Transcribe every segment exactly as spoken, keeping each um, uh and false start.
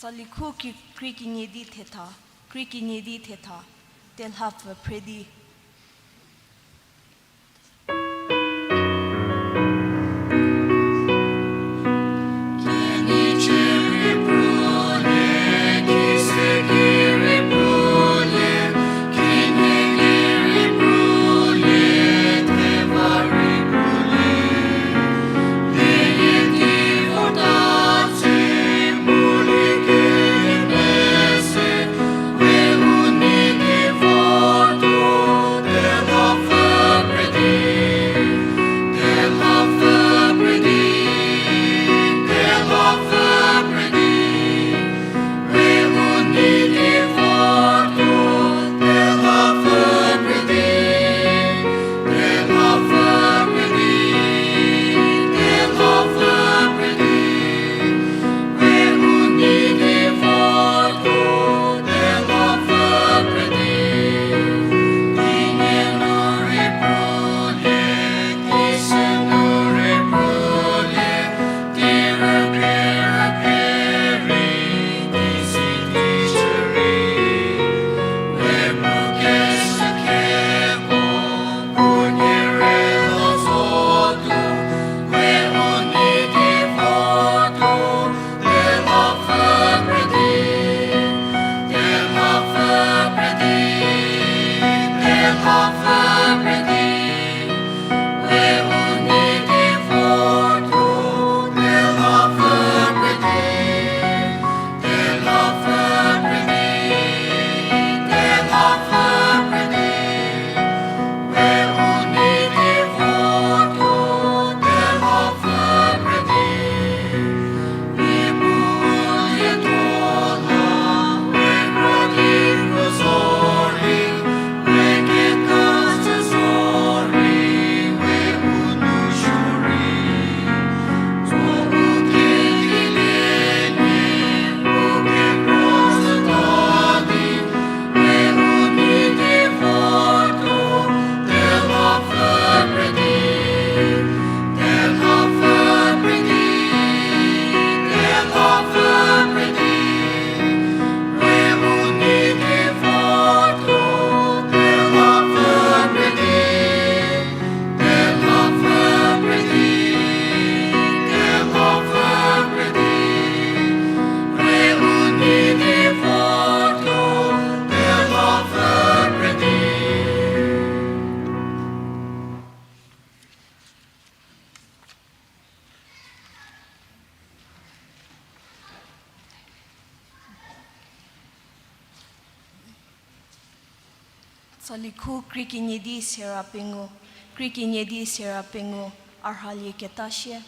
Tsalikhu ki-, krie kenie di thetha, krie kenie di thetha, telhapfü phre di. Tsalikhu krie kenie di sera pengou, krie kenie di sera pengou, a rhalie keta shie.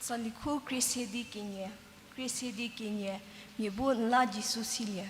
Salikhu Kriesedi Kenie, Kriesedi Kenie, mia bu n la Jisu silie.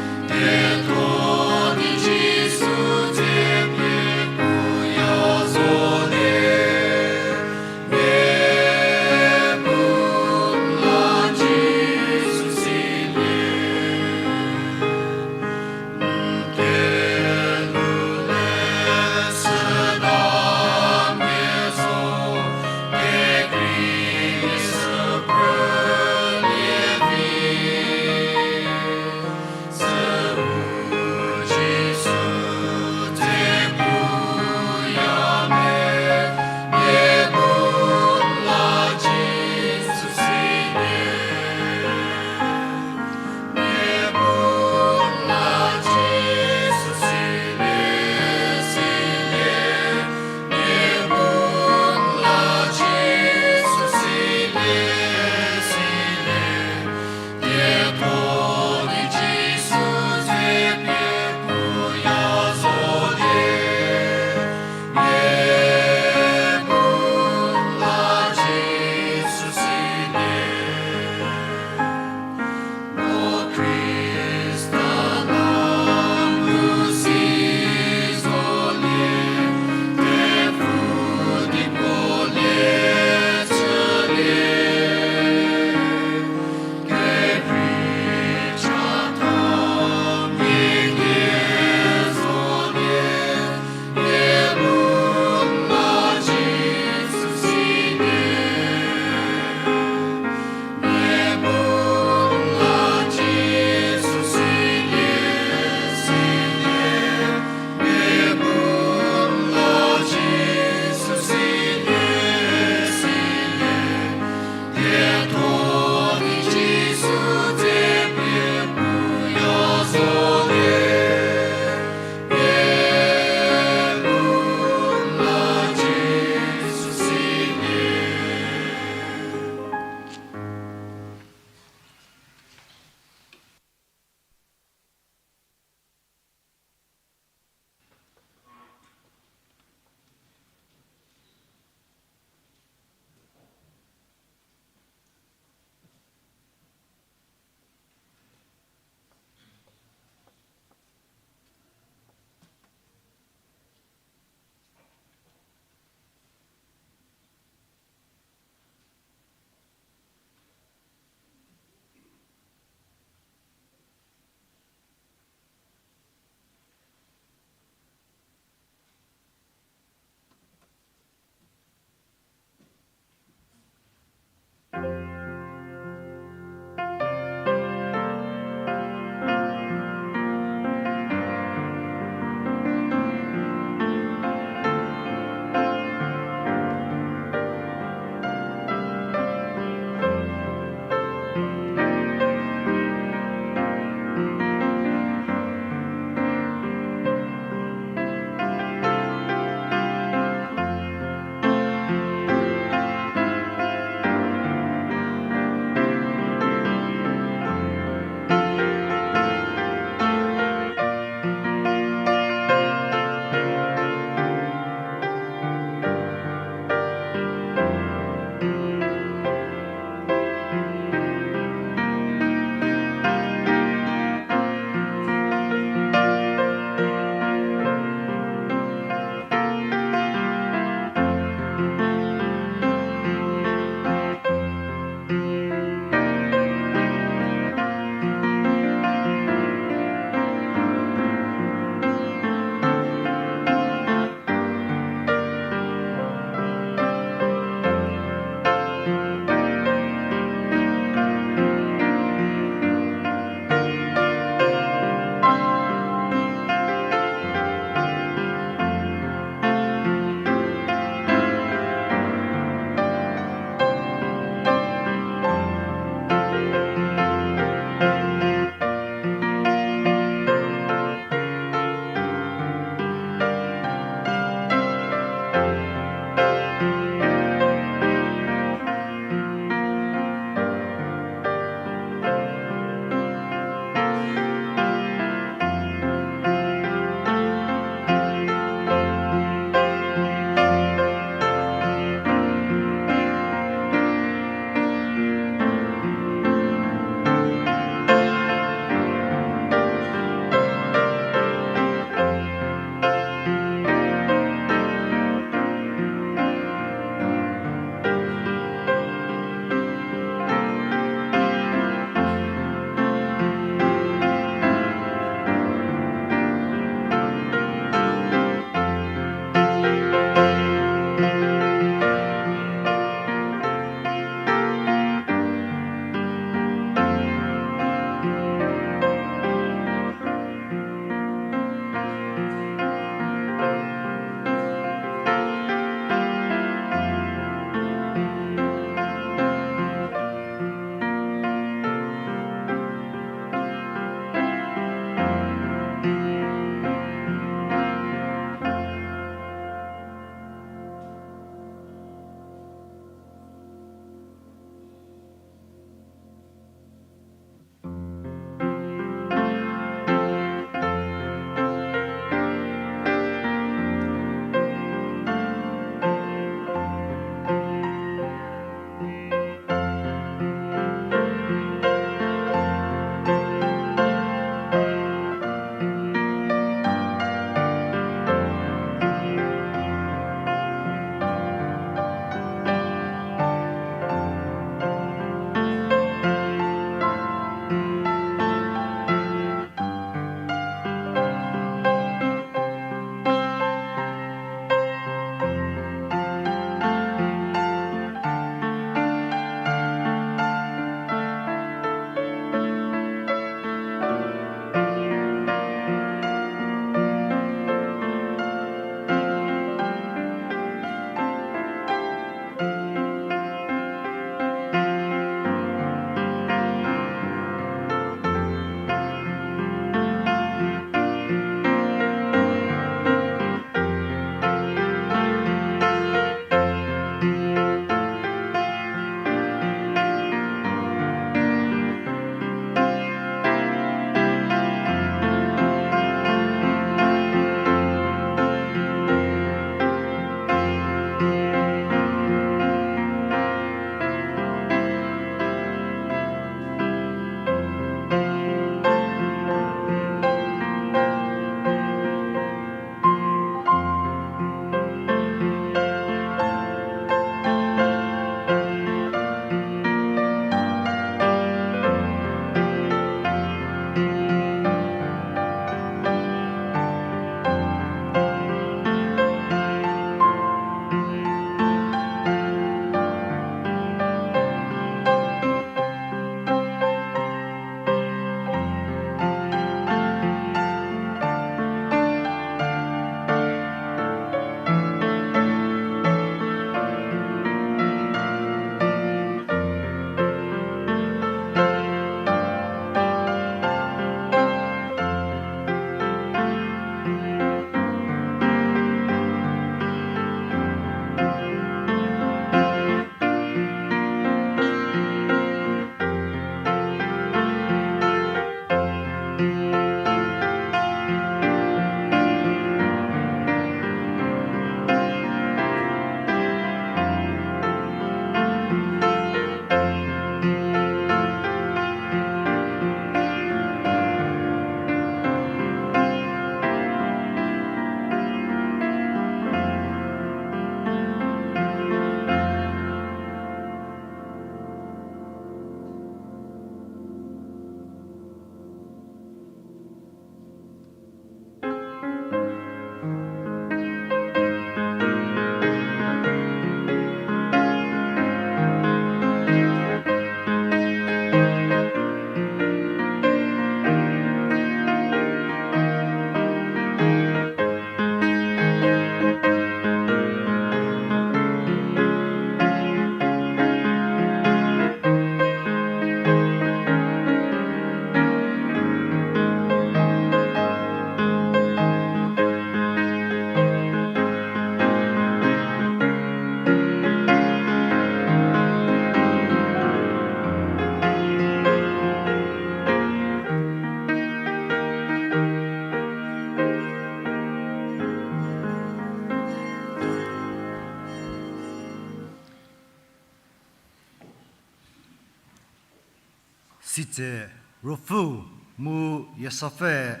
Ruopfü mu Yiesapfü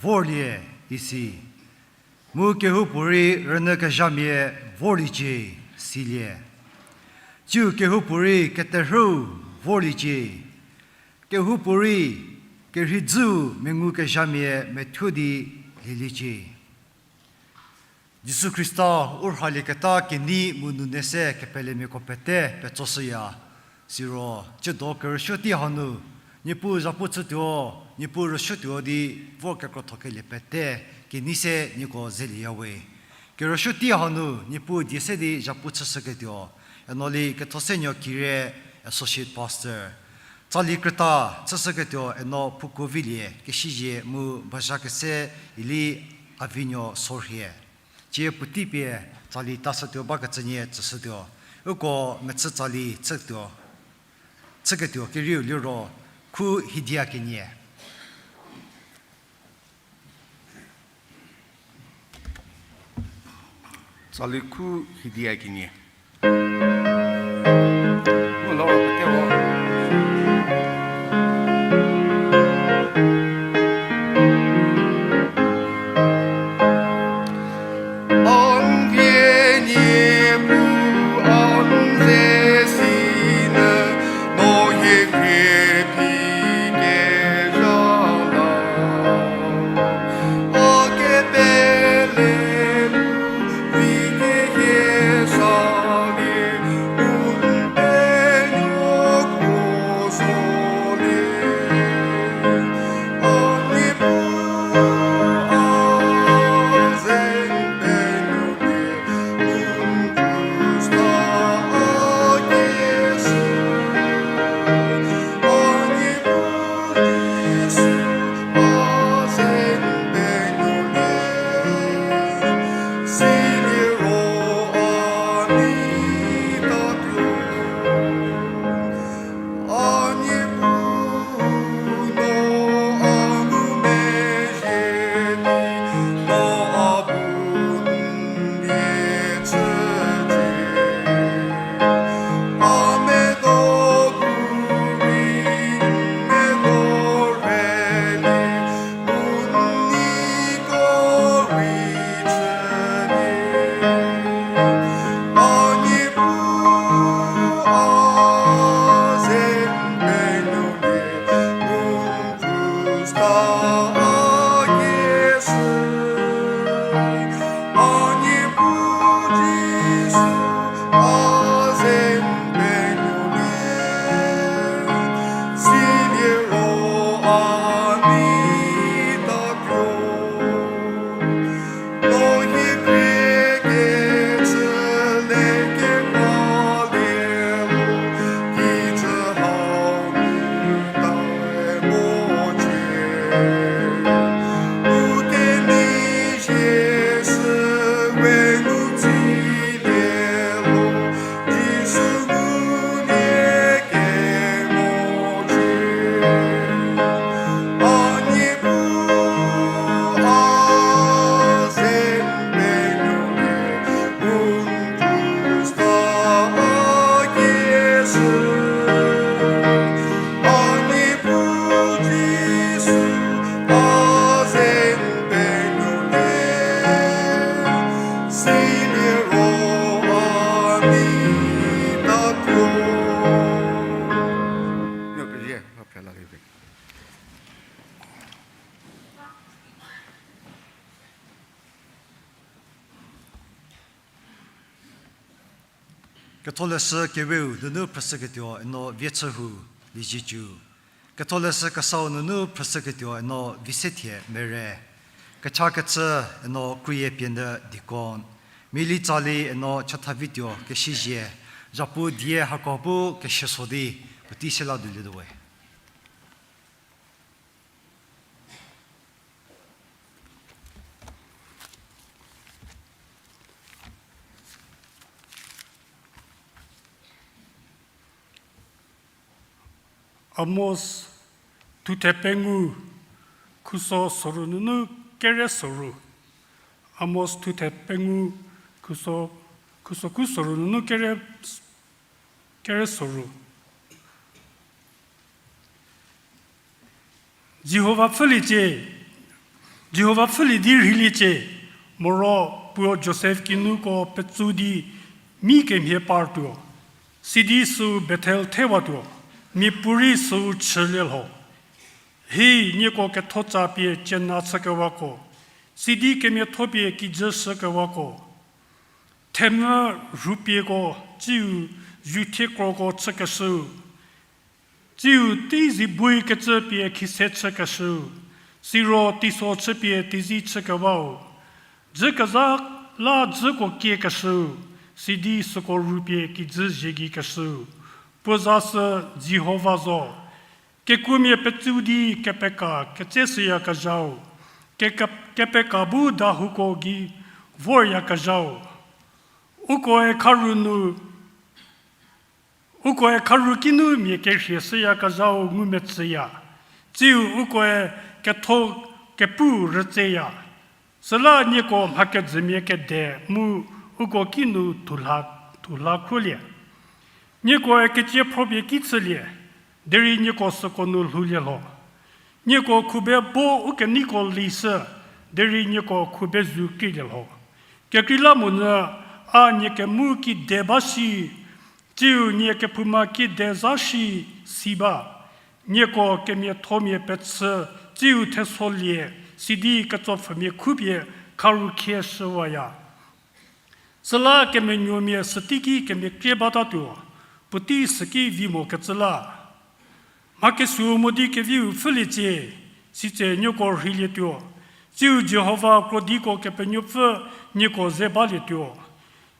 vorlie isi. Mu kehoupuorei rünyükezhamia vorliecie silie. Tsiu kehoupuorei keterhüu vorliecie. Kehoupuorei kerheidzüu mengukezhamia methuo di lieliecie. Jisu Khrista u rhalieketa kenei mu nune se kepelemiako pete petsoshüya. Siro, tsiedo kerüsuo tei hanu, Niepuu zhapu chütuo, Niepuu rüsuotuo di vor kekrotho kelie pete, kenei se nieko zelieyawe. Kerüsuo tei hanu, Niepuu die se di zhapu chüshüketuo, eno li Kethosenuo Kire, Associate Pastor. Tsali krüta chüshüketuo eno Phukuovilie, Kesizie mu Bazhakese ili Avinuo Sorhie. Tsie puotei pie tsali tashütuo bakecünie tsüshütuo. Uko mechü tsali chütuo, chüketuo kerieu liro khu hidia kenie. Tsali khu hidia kenie. Ketholeshü keweu nunu phrüshüketuo eno Viechühu Liezietsu. Ketholeshü kesau nunu phrüshüketuo eno Visethie Mere. Kechakechü eno Kruye Pienyü deacon. Mili tsali eno Chathavituo Kesizie. Zhapu die hako bu kesieso di puotei se la dulietuo we. Amos thuthe pengou khuso soru nunu kere soru. Amos thuthe pengou khuso, khuso khu soru nunu kere, kere soru. Jihova pfhüliecie, Jihova pfhülie di rheiliecie, moro puo Josef kinuko petsu di mi kemhie partuo, sidi süu Bethel thewatuo, miapuorei süu chülie lho. Hi, nieko kethoca pie ciena chükewako, sidi kemiatho pie kijü shükewako, themvü rhupieko, tsiu zuthiekro chükeshüu, tsiu tei zi buoikecü pie khise chükeshüu, siro teiso chüpie teizi chükewau, dzükezha la dzüko kiekeshüu, sidi süko rhupie kijü ziegikeshüu, puo za sü Jihova zo. Kekuomia petsu di kepeka ketseshüyakezhau, keke-, kepeka bu dahouko gei voryakezhau. Ukoe kharu nu, ukoe kharu kinu mia kerhie shüyakezhau ngumetsüya, tsiu ukoe ketho kepu rütseya. Süla nieko mha kejümia kede mu uko kinu thulha, thulha khruolie. Niekoe kecie phrüpie ki chülie, derei nieko süko nu lhoulie lho. Nieko khube bo ukeneiko lishü, derei nieko khube zu kielie lho. Kekreilamonyü a nie kemu kide ba shi, tsiu nie kephouma kide za shi si ba. Nieko kemiathomia pechü, tsiu thesolie, sidi ketsopfhümia khupie kharu khie shüwaya. Süla kemenuomia süteiki kemiakrie batatuo, puotei süki vi mokecü la. Mha kesuo mo di keviu pfhüliecie, sitse nieko rheilietuo, tsiu Jihova krodiko Kepenuopfü nieko ze balietuo.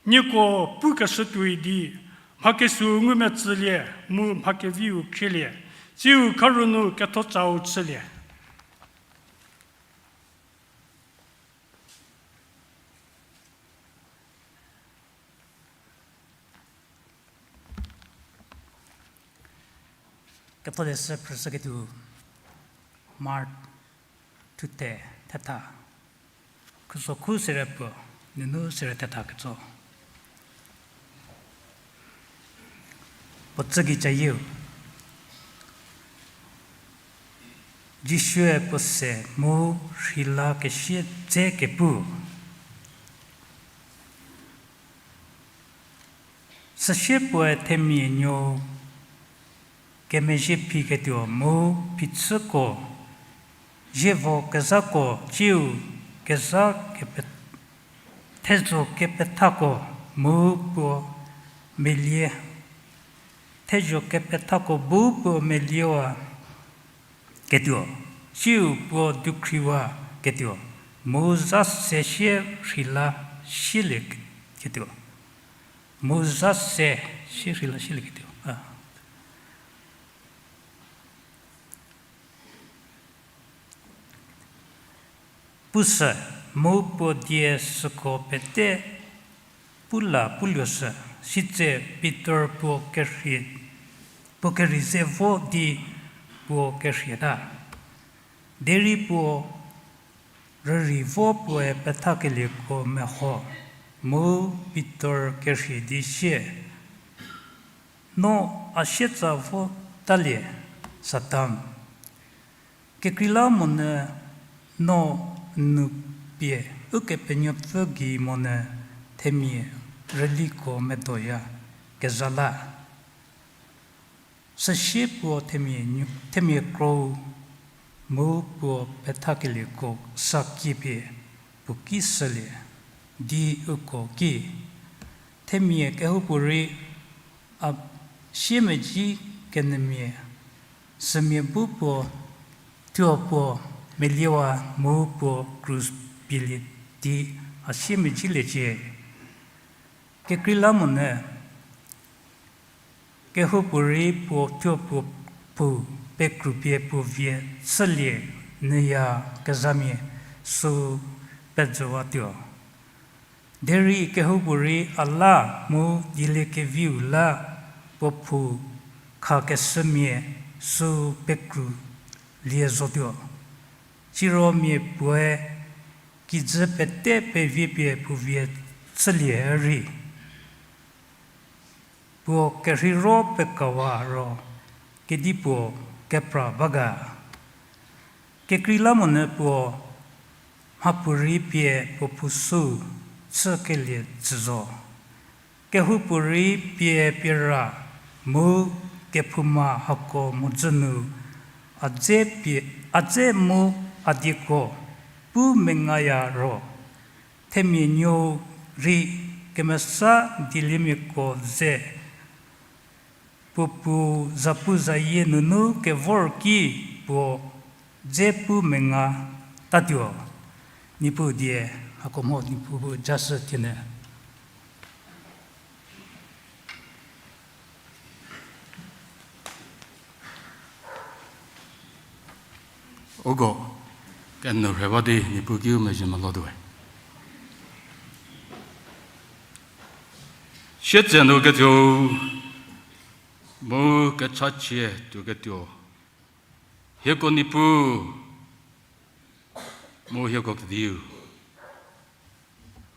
Nieko pukeshü tuoi di, mha kesuo ngumetsülie, mu mha keviu khrielie, tsiu kharu nu kethocau chülie. Ketholeshü phrüshüketuo Mark thuthe thetha, khusokhu sere puo, nunu sere thetha ketso. Puo tsügei cayieu. Jisue puo se mu rheila kesie dze kepu. Süsie puoe themia nuou kemezhie phiketuo mu phichüko, zievo kezhako tsiu kezha kepe-, thezho kepethako mu puo melie, thezho kepethako bu puo meliewa ketuo, tsiu puo dukhriwa ketuo, mu za se sie rheila sielieketuo. Mu za se sie rheila sielieketuo. A. Pushü, mu puo die süko pete pu la puluoshü, sitse Pitor puo kerhei, puo kerhei ze vo di puo kerhieta. Derei puo rürei vo puoe pethakelieko meho, mu Pitor kerhei di sie, No a sietsa votalie, Satan. Kekreilamonyü no n nou pie Ukepenuopfü gei monyü themia rüliko medoyakezha la. Süsie puo themia nuo-, themia krou mu puo pethakelieko sakie pie puo ki shülie di uko ki, themia kehoupuorei a siemedzi kenyümia, sümia bu puo thuo puo meliewa mu puo krus pielie di a siemedziliecie. Kekreilamonyü kehoupuorei puo thuo puo phou pekrupie puo vie chülie nyüyakezhamia süu pejüwatuo. Derei kehoupuorei a la mu dieliekeviu la puo phou khakeshümia süu pekru lie zotuo. Siro mia puoe kijü pete pevi pie puo vie chülie rei, puo kerheiro pekawa ro kedipuo kepra ba ga? Kekreilamonyü puo mhapuorei pie puo phousou chükelie tsü zo. Kehoupuorei pie piera mu kephouma hako mhodzü nu a dze pie, a dze mu a dieko pu mengaya ro, themia nuou rei kemesa dieliemiako ze puo pu zapu zayie nunu kevor ki puo dze pu menga tatuo. Niepuu die, hako mho Niepuu bu jashü tiene. Uko kenu rhe ba di Niepuu kiu mezhie melotuoe. Sietsenu ketuo, mu kechachie tuoketuo, hieko Niepuu, mu hieko kediu.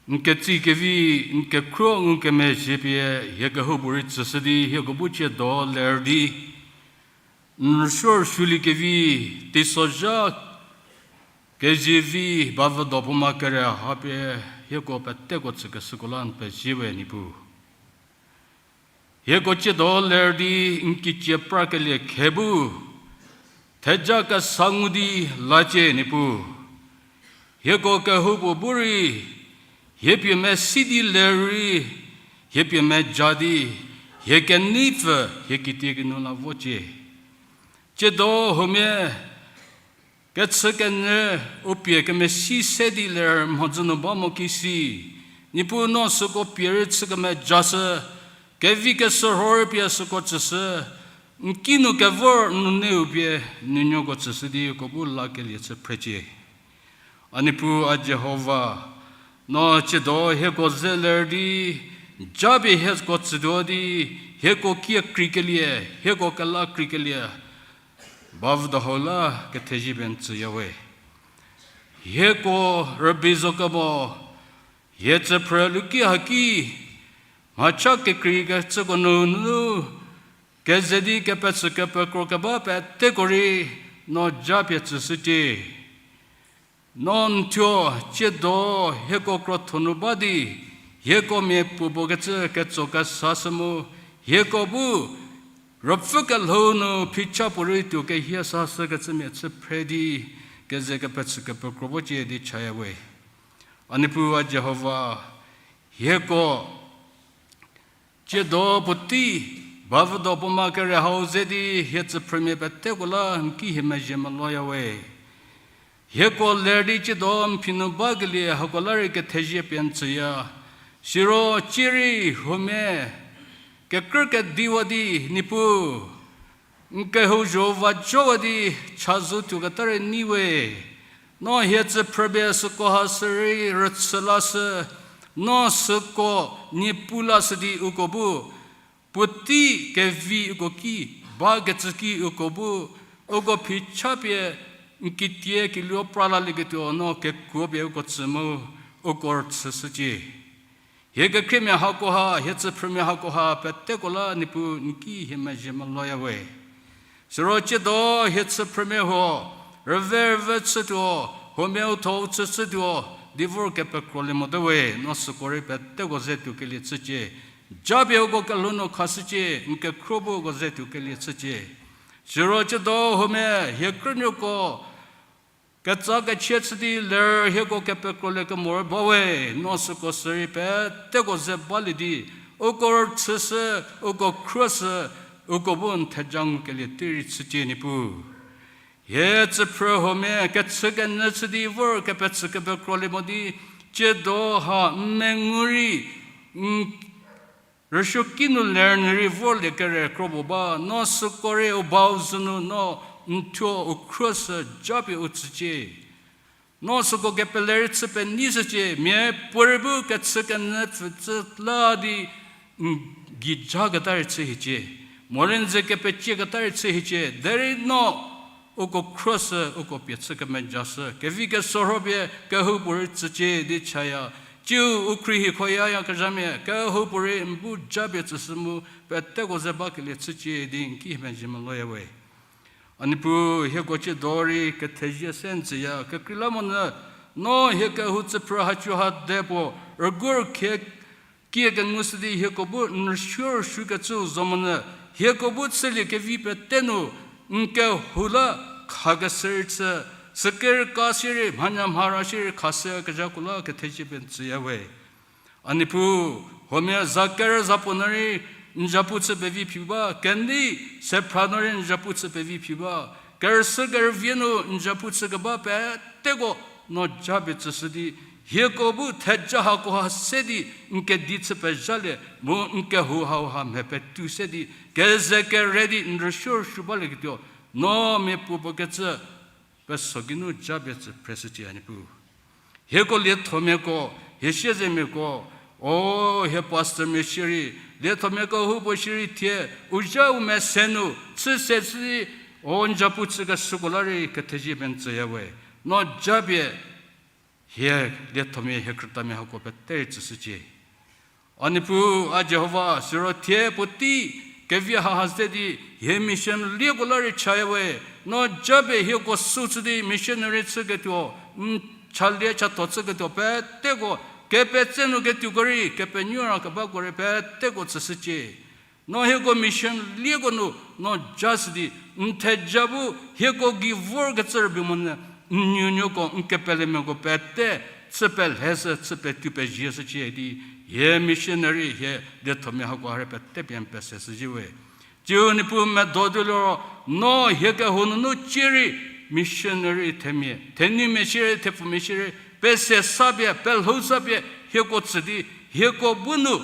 N ketsie kevi, n kekhruo, n kemezhie pie, hie kehoupuorei tsüshü di, hieko bu tsiedo ler di, n rüsuo rüsuolie kevi, teisozha kezie vi, bavüdo puoma kere ha pie, hieko peteko tsükeshüko la n pezie we Niepuu. Hieko tsiedo ler di n kicie prakelie khe bu, theja kesa ngu di lacie Niepuu. Hieko kehoupuo bu rei, hie pie mesi di lerei, hie pie meja di, hie keneipfü, hie kitiekinu la vocie. Tsiedo huomia, kechükenyü u pie kemesi se di ler mhodzü nu ba mo kisi, Niepuu no süko pie rei chü kemejashü, kevi keshürho rei pie süko tsüshü, n kinu kevor n nuneu pie nuonuoko tsüshü di uko bu lakelie chü phrecie. A Niepuu a Jihova, no tsiedo hieko ze ler di, japie hieko tsütuo di, hieko kie kreikelie, hieko kela kreikelie, bavüdo hau la kethezie pie n tsüya we. Hieko rübei zo kemo, hie tsüphrü luki haki, mhacha kekreikecüko nunu, keze di kepechü kepekro keba peteko rei, no japie tsüshücie. No n thuo tsiedo hieko krotho nu ba di, hieko mia puopuo kecü ketso kesashü mu, hieko bu ruopfü kelhou nu phicha puorei tuo kehie sashü kecümia chü phre di, keze kepechü kepekro vocie di chaya we. A Niepuu a Jihova, hieko tsiedo puotei, bavüdo puoma kere hau ze di hie tsüphrümia peteko la n ki hie mezhie meloya we. Hieko ler di tsiedo n phi nu bakelie hako la rei kethezie pie n tsüya. Siro tsie rei huomia, kekrü kediwa di Niepuu, n kehou zho va jowa di chazou tuoketa rei nyi we. No hie tsüphrüpie süko ha sürei rüchü lashü, no süko niepu lashü di uko bu, puotei kevi uko ki, bakecü ki uko bu, uko phichapie n kitie kiluo pra lalieketuo no kekuopie uko tsü mu, uko rüchüshücie. Hie kekhriemia hakoha, hie tsüphrümia hakoha peteko la Niepuu n ki hie mezhie meloya we. Siro tsiedo hie tsüphrümia huo, rüve rüve chütuo, huomia u thou chüshütuo, di vor kepekrolie mote we, no süko rei peteko ze tuokelie chücie. Japie uko kelhou nu khashücie, n kekhruo bu uko ze tuokelie chücie. Siro tsiedo huomia hie krünuoko ketsa kechie chü di ler hieko kepekrolie kemo rei ba we, no süko sürei peteko ze balie di, uko rüchüshü, uko khruoshü, uko bu n theja ngukelie tei rei chücie Niepuu. Hie tsüphrü huomia kechükenyü chü di vor kepechü kepekrolie mo di, tsiedo ha n mengu rei, n rüsuoki nu ler nyü rei vorlie kere kro puo ba, no süko rei u bau zünu no n thuo u khruoshü japie u tsücie. No süko kepele rei chü penyishücie, miapuorei bu kechükenyü pfütsü la di n gei jaketa rei chü hiecie. Morei n ze kepecieketa rei chü hiecie, derei no uko khruoshü, uko pie chü kemejashü, kevi keshürho pie kehoupuorei tsücie di chaya. Tsiu u khruohi khoyayakezhamia, kehoupuorei n bu japie tsüshü mu, peteko ze bakelie chücie di n ki hie mezhie meloya we. A Niepuu, hieko tsiedo rei kethezie se n tsüya, kekreilamonyü no hie kehou tsüphrü hacu ha de puo rügur khie kie kengu shü di hieko bu n rüsuo rüsuokecüu zo monyü, hieko bu chülie kevi pete nu n kehou la khakeshü rei chü, sükerüka shierei, mhanyamhara shierei khashükezhako la kethezie pie n tsüya we. A Niepuu, huomia za kerü za puo nu rei n zapu chü pevi phi ba, kenei sephra nu rei n zapu chü pevi phi ba, kerüshü kerüvie nu n zapu chü keba peteko no japie tsüshü di, hieko bu theja hakoha se di n kedi chü pezhalie mu n kehou hauha mhe petou se di, keze kere di n rüsuo rüsuo balieketuo, no miapuopuo kecü peso geinu japie tsü phreshücie, A Niepuu. Hieko liethomiako, hie siezemiako, o, hie pastormia shierei, liethomiako houpuo shierei thie, u zha u mese nu chü se chü di, o, n zapu chükeshüko la rei kethezie pie n tsüya we. No japie hie liethomia, hie krütamia hako pete rei tsüshücie. A Niepuu, a Jihova, siro thie puotei kevi haha se di hie mission lieko la rei chaya we. No japie hieko sü chü di missionary chüketuo, n chalie chatho chüketuo peteko, kepetse nu ketuoko rei, kepenuo ra kebako rei peteko tsüshücie. No hieko mission lieko nu, no ja shü di, n theja bu hieko gei vorkecü rübei monyü, n nuonuoko, n kepelemiako pete, chü pelhe shü, chü petou pezie shücie di, hie missionary, hie liethomia hako ha rei pete pie n pese shüzhie we. Tsiu Niepuu medo tuo liro, no hie kehou nunu cierei missionary themia, thenumia shierei, thepfumia shierei, pese sa pie, pelhou sa pie, hieko tsü di, hieko bu nu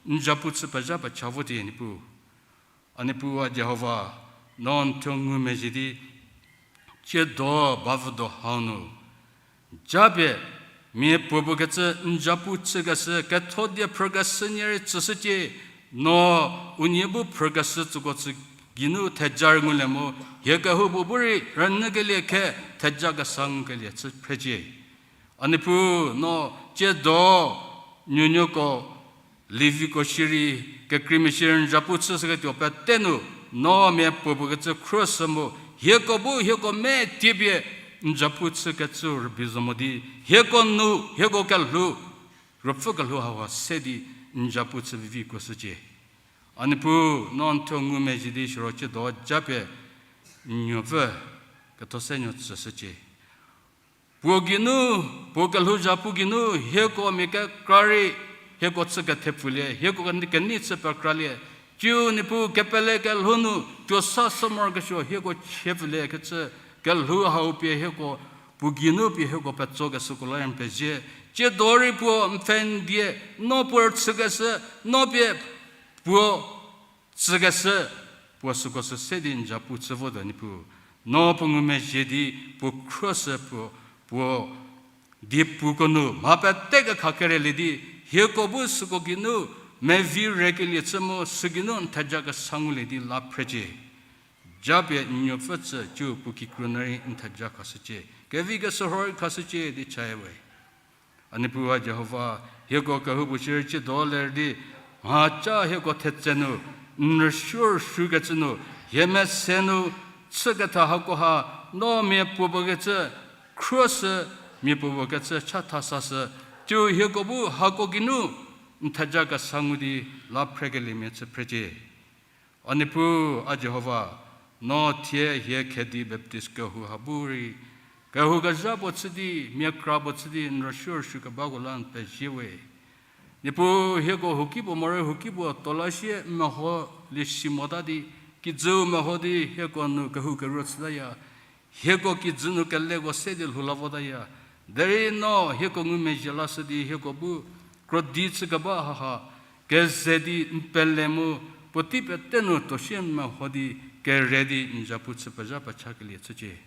n zapu chü pezha pecha vo di Niepuu. A Niepuu a Jihova, no n thuo ngumezhie di, tsiedo bavüdo hau nu japie mia puopuo kecü n zapu chükeshü, ketho die phrükeshü nie rei tsüshücie, no unie bu phrükeshü tsüko tsü geinu theja rei ngulie mu, hie kehoupuo bu rei rünyükelie khe theja kesa ngukelie chü phrecie. A Niepuu, no tsiedo nuonuoko, Leviko shierei, kekreimia shierei n zapu chüshüketuo pete nu, no mia puopuo kecü khruoshü mu, hieko bu hieko metiepie n zapu chükecü rübei zo mo di, hieko nu, hieko kelhou, ruopfü kelhou hauha se di n zapu chü vivikuo shücie. A Niepuu, no n thuo ngumezhie di siro tsiedo japie n nuopfü ketho se nuo tsüshücie. Puo geinu, puo kelhou zapu geinu, hieko mia kekra rei, hieko chü kethepfulie, hieko kenei chü pekralie. Tsiu Niepuu kepele kelhou nu tuo sa sü morokesuo hieko chiepfülie kecü, kelhou hau pie hieko, puo geinu pie hieko petsokeshüko la n pezie. Tsiedo rei puo n pfhe n die, no puo rüchükeshü, no pie puo tsükeshü, puo süko sü se di n zapu chü votuo Niepuu. No puo ngumezhie di puo khruoshü puo, puo diepuko nu mha pete kekha kerelie di, hieko bu süko geinu mevi rekelie chü mu sü geinu n theja kesa ngulie di la phrecie. Japie n nuopfü tsü tsiu puo kikru nu rei n theja khashücie, kevi keshürho rei khashücie di chaya we. A Niepuu a Jihova, hieko kehoupuo shierei tsiedo ler di, mhaca hieko thetse nu, n rüsuo rüsuokecü nu, hie mese nu, chüketha hakoha, no mia puopuo kecü, khruoshü mia puopuo kecü chatha sashü, tsiu hieko bu hako geinu n theja kesa ngu di la phrekeliemia chü phrecie. A Niepuu a Jihova, no thie hie Khedi Baptist kehou ha bu rei, kehou kezha puo chü di, mia kra puo chü di n rüsuo rüsuokebako la n pezie we. Niepuu hieko hukipuo morei hukipuo tuo la sie n meholie si mota di, kijüu meho di hieko nu kehou keruo chütaya. Hieko kijü nu keleko se di lhou la votaya. Derei no hieko ngumezhie lashü di hieko bu krodi chükeba haha, keze di n pele mu, puotei pete nu tuo sie n meho di, kere di n zapu chü pezha pechakelie chücie.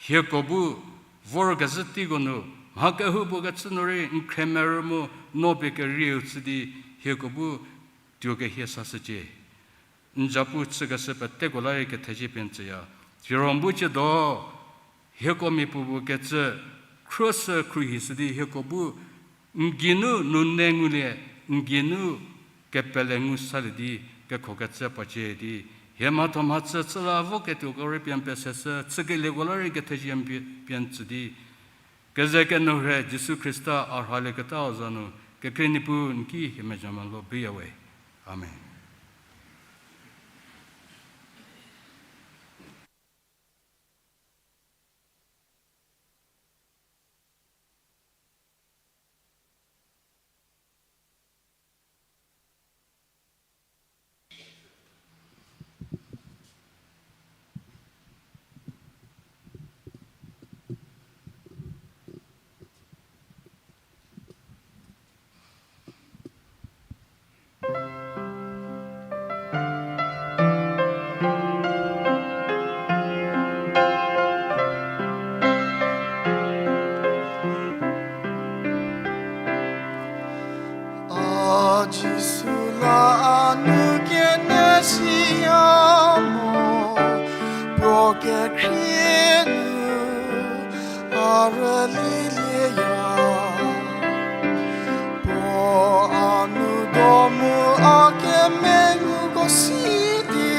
Hieko bu vorkezhü teiko nu, mha kehoupuo kecü nu rei n khremerü mu, no pie kerieu chü di, hieko bu tuo kehie sashücie. N zapu chükeshü peteko la rei kethezie pie n tsüya. Siro n bu tsiedo, hieko mia puopuo kecü, khruoshü khruohishü di hieko bu, n geinu nune ngulie, n geinu kepele ngu salie di, kekhokecü pacie di, Hie mhatho mhachü chü la voketuoko rei pie n peseshü, chükelieko la rei kethezie n pie, pie n tsü di, keze kenou rhe Jisu Khrista a rhalieketau za nu, kekhrie Niepuu n ki hie mezha melo biya we. Amen. A Jisu la a nu kenie siya mo, puo kekhrie nu a rülilieya. Puo a nu do mu a kemenguko si di,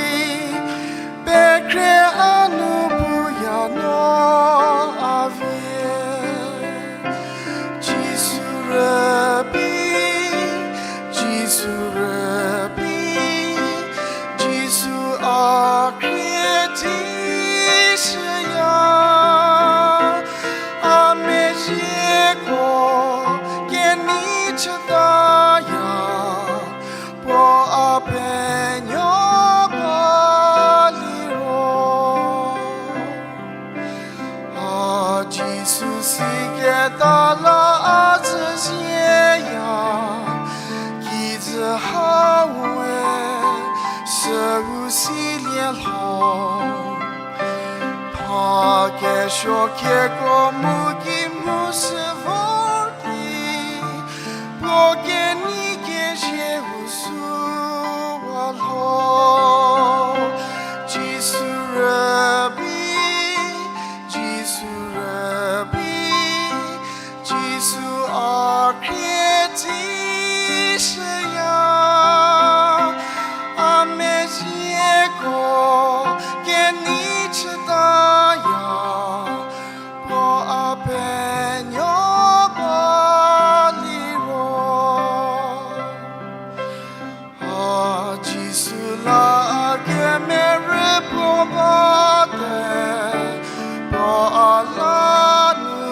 pekhrie a nu puya no a vie. Jisu rübei, Jisu rübei, Jisu a khrie di shüya. A mezhieko kenei chütaya, puo a penuo ba liro. A Jisu siketa la a zhüzhieya, kijü hau we süu silie lho. Mha kesuo kieko mu ki mu sü vor di, puo kenei kezieu süwa lho. Jisu rübei, Jisu rübei, Jisu a khrie di shüya. A mezhieko kenei chütaya, puo a penuo ba liro. A Jisu la a kemerü puo bate, puo a la nu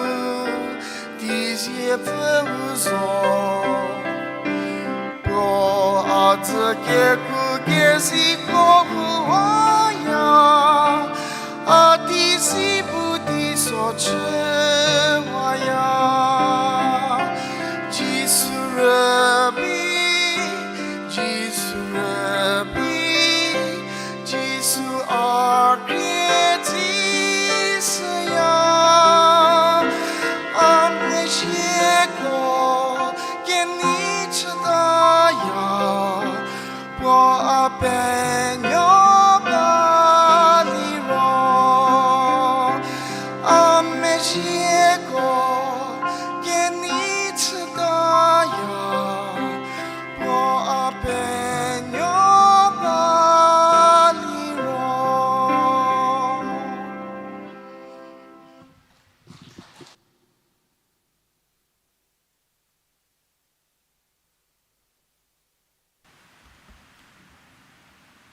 teizie pfüu zo. Puo a dzü keku kezei puo waya, a teizie bu teiso chüwaya. Jisu rübei, Jisu rübei, Jisu a khrie di shüya. A mezhieko kenei chütaya, puo a penuo ba liro. A mezhieko kenei chütaya, puo a penuo ba liro.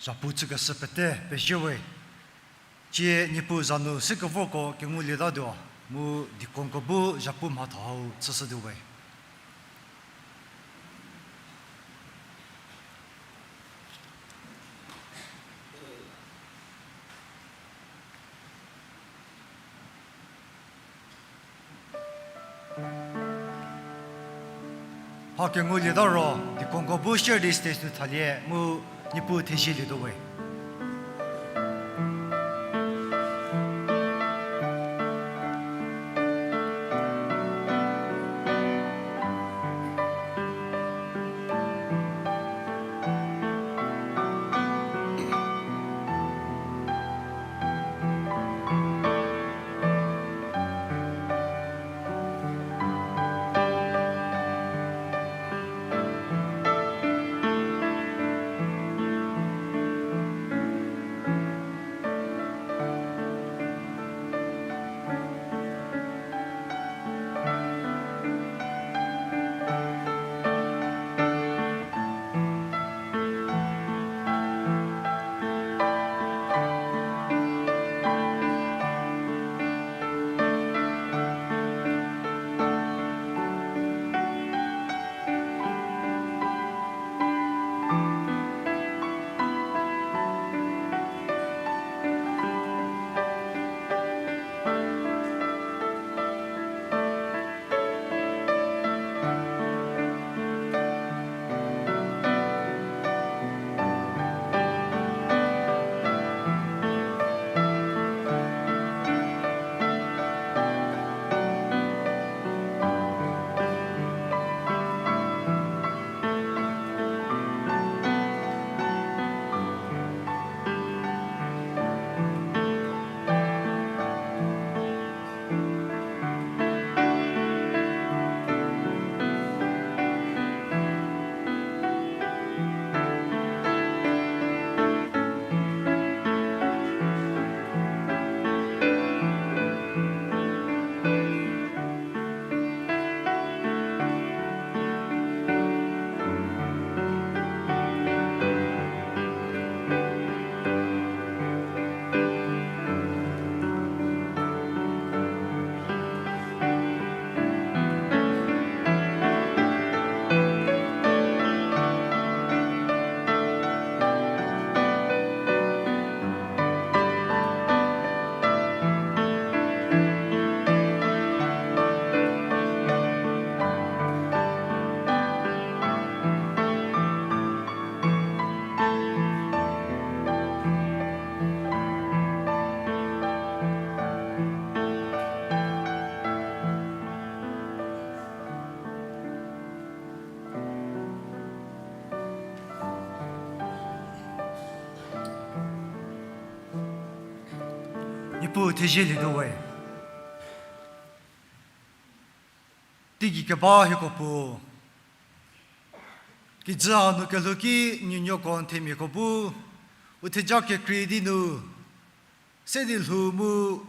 Zhapu chükeshü pete pezie we. Tsie Niepuu za nu sekevorko kengulietatuo, mu deaconko bu zhapu mhatho hau chüshütuo we. Mha kengulieta ro, deaconko bu share di stage nu thalie mu Niepuu thezielietuo we. Pu thezielie tuo we. Teigei keba hieko Pu, kijü hanu kelhou ki nuonuoko n themiako bu u theja kekrei di nu se di lhou mu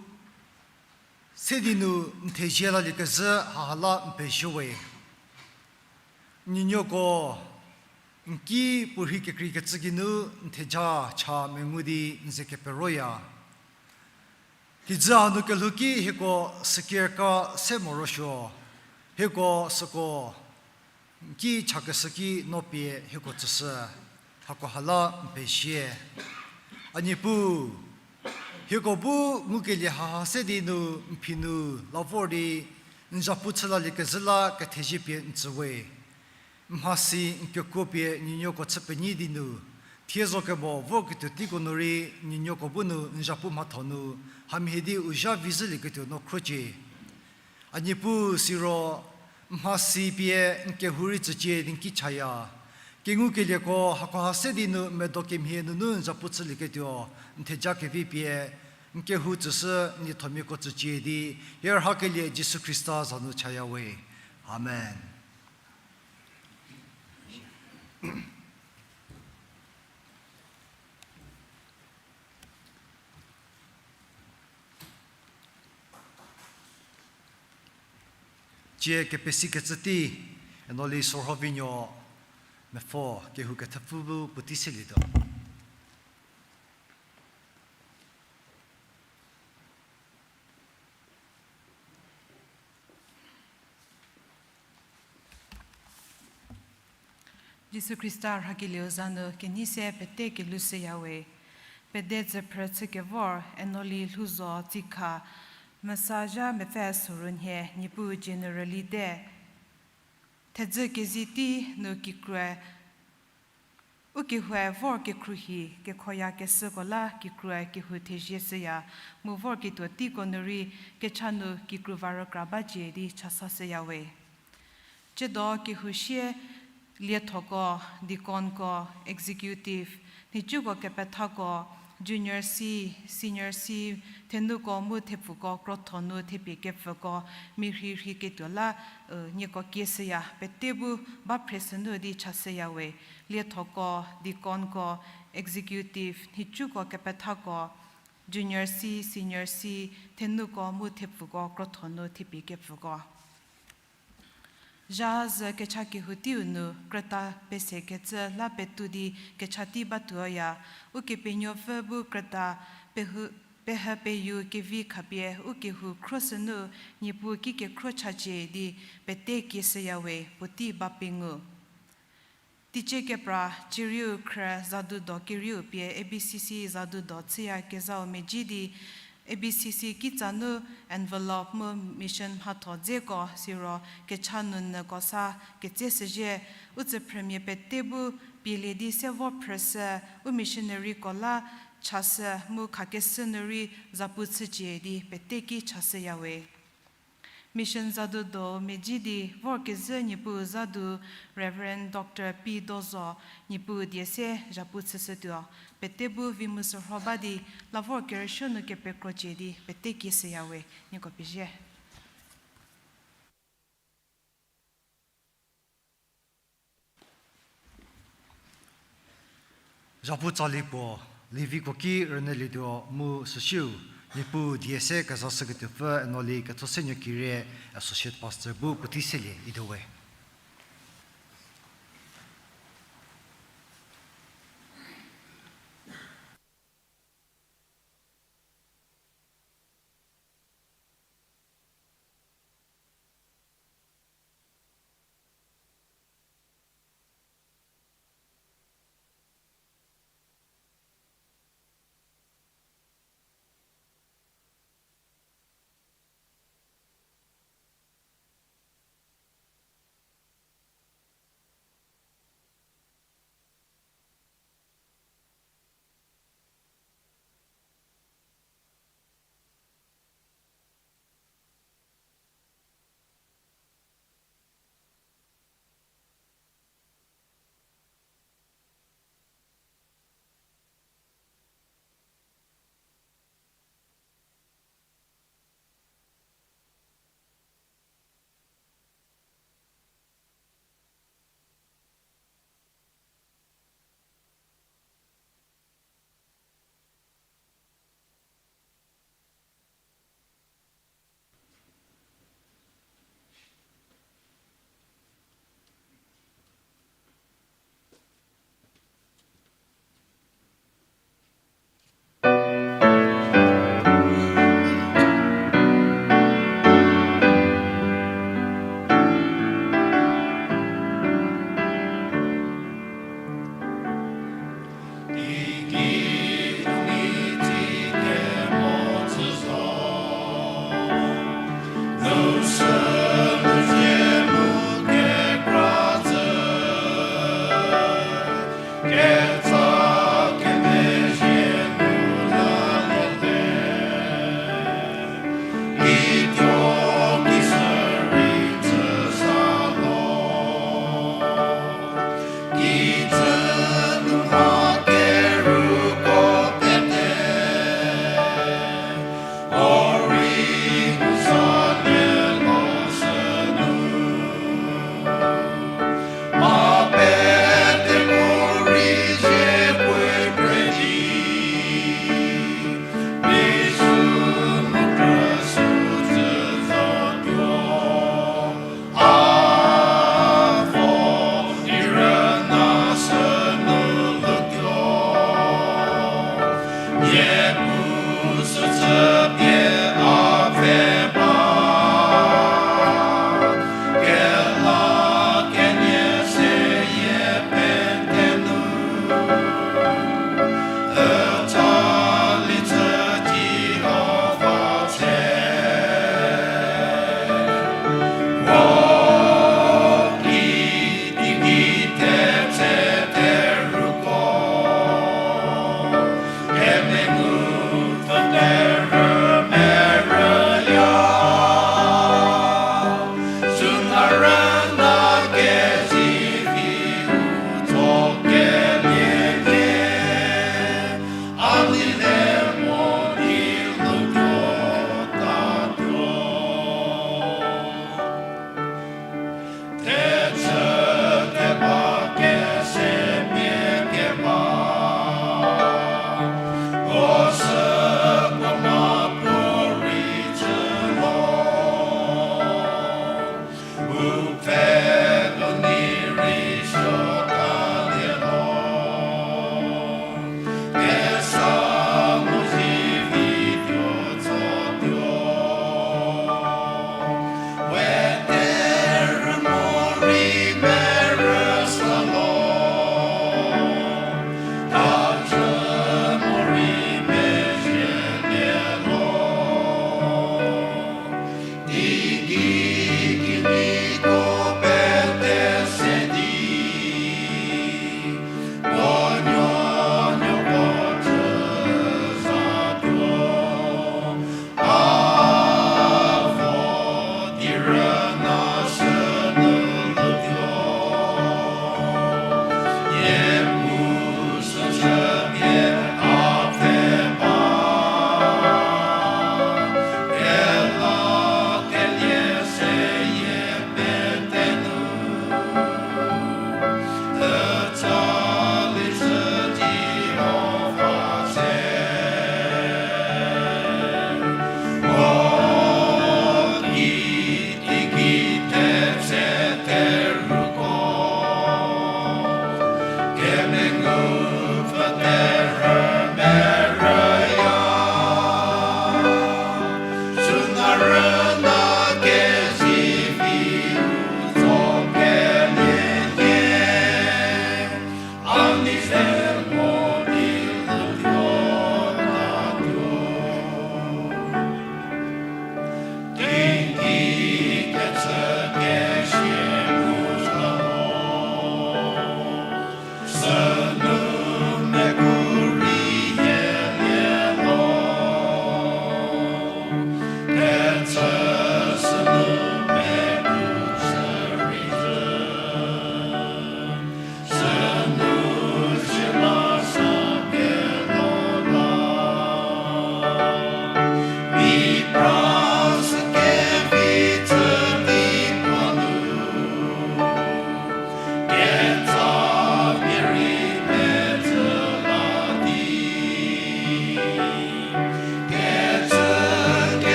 se di nu n thezie laliekezhü haha la n pezie we. Nuonuoko n ki puorhi kekreikecü geinu n theja cha mengu di n ze keperoya. Kijü hanu kelhou ki hieko sükerka se morosuo, hieko süko n ki chakeshü ki no pie hieko tsüshü, hako ha la n pezie. A Niepuu, hieko bu ngukelie haha se di nu n phi nu la vor di n zhapu chü laliekezhü la kethezie pie n tsü we. Mhasi n kekuo pie nuonuoko chü penyi di nu, thie zo kemo vorketuo teiko nu rei nuonuoko bu nu n zhapu mhatho nu hamhie di u zha vi zhülieketuo no khrocie. A Niepuu siro mhasi pie n kehou rei tsücie di n ki chaya. Kengukelieko hakoha se di nu medo kemhie nunu n zhapu chülieketuo n theja kevi pie n kehou tsüshü n liethomiako tsücie di, hie rhakelie Jisu Khrista za nu chaya we. Amen. Tsie kepesikecü tei, Enoli Sorhovinuo mepfo kehou kethepfü bu puotei selietuo. Jisu Khrista rhakelieu za nu kenei se pete kelushüya we. Pede dzüphrü chükevor Enoli Lhouzo Tsikha, Mesazha mepfü soru nhie, Niepuu generally te. Thedzü kezi tei nu kikrue u kehoue vor kekhruohi kekhoyakeshüko la kikrue kehou thezie shüya, mu vorketuo teiko nu rei kecha nu kikru va rükra bacie di chasashüya we. Tsiedo kehou sie liethoko, deaconko, executive, nhicuko kepethako, junior C, senior C, thenuko mu thepfuko krotho nu thepie kepfüko, mirhi rhiketuo la, nieko kieshüya, pete bu ba phre sünu di chashüya we, liethoko, deaconko, executive, nhicuko kepethako, junior C, senior C, thenuko mu thepfuko krotho nu thepie kepfüko. Zha zhü kecha kehou teiu nu krüta pesekecü la petou di kecha tei batuoya, Ukepenuopfü bu krüta pehü, pehü peyu kevi khapie u kehou khro sünu Niepuu ki kekhro chacie di pete kieshüya we, puotei ba pengou. Teicie kepra cerieu khrü Zadudo kerieu pie A B C C Zadudo chüyakezhau medzi di, A B C C kitsa nu envelope mu mission mhatho dzeko siro kecha nunyüko sa ketseshüzhie, u tsüphrümia pete bu pielie di se vo phrüshü, u missionaryko la chashü mu khakeshü nu rei zapu chücie di pete ki chashüya we. Mission Zadudo medzi di vorkezhü Niepuu Zadu Reverend Doctor P Dozo, Niepuu die se zhapu chüshütuo, pete bu vi mu sürho ba di la vor kerüsuo nu kepekrocie di pete kieshüya we, nieko pezie. Zhapu tsali puo, Leviko ki rünyülietuo mu süsiu, Niepuu die se kezashüketuopfü Enoli Kethosenuo Kirie, Associate Pastor bu puotei selie ituo we.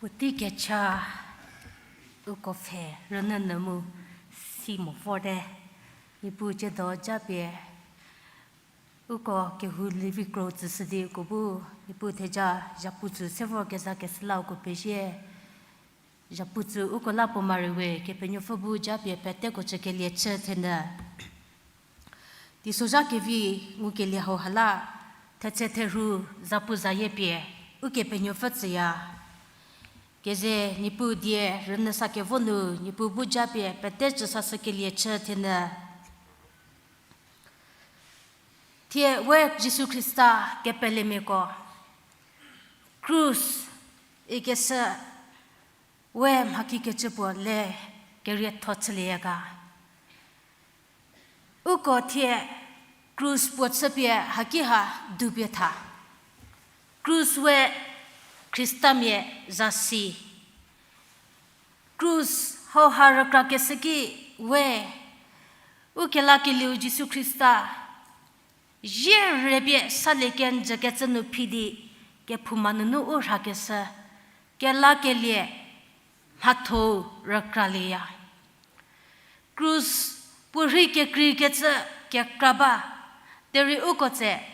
Puotei kecha uko pfhe rünyü nyü mu si mo vorte. Niepuu tsiedo japie uko kehou livi kro tsüshü di uko bu Niepuu theja zhapu tsü se vor kezakeshü la uko pezie. Zhapu tsü uko la puo mari we, Kepenuopfü bu japie peteko chükelie chü thenyü. Teisozha kevi ngukelie hauha la, thetse therhu zapuzayie pie Ukepenuopfü tsüya. Keze Niepuu die rünyü sakevo nu Niepuu bu japie pete chüsashükelie chü thenyü. Thie we Jisu Khrista kepelemiako, krus ikeshü we mhakikecü puo le kerietho chülieya ga. Uko thie krus puo chüpie haki ha dupie tha. Krus we Khristamia zasi. Krus hauha rükrakeshü ki we, u kelakelieu Jisu Khrista, zie rüpie salie kenjükecü nu phi di, kephouma nunu u rhakeshü, kelakelie mhatho-u rükralieya. Krus puorhi kekreikecü kekra ba, derei uko tse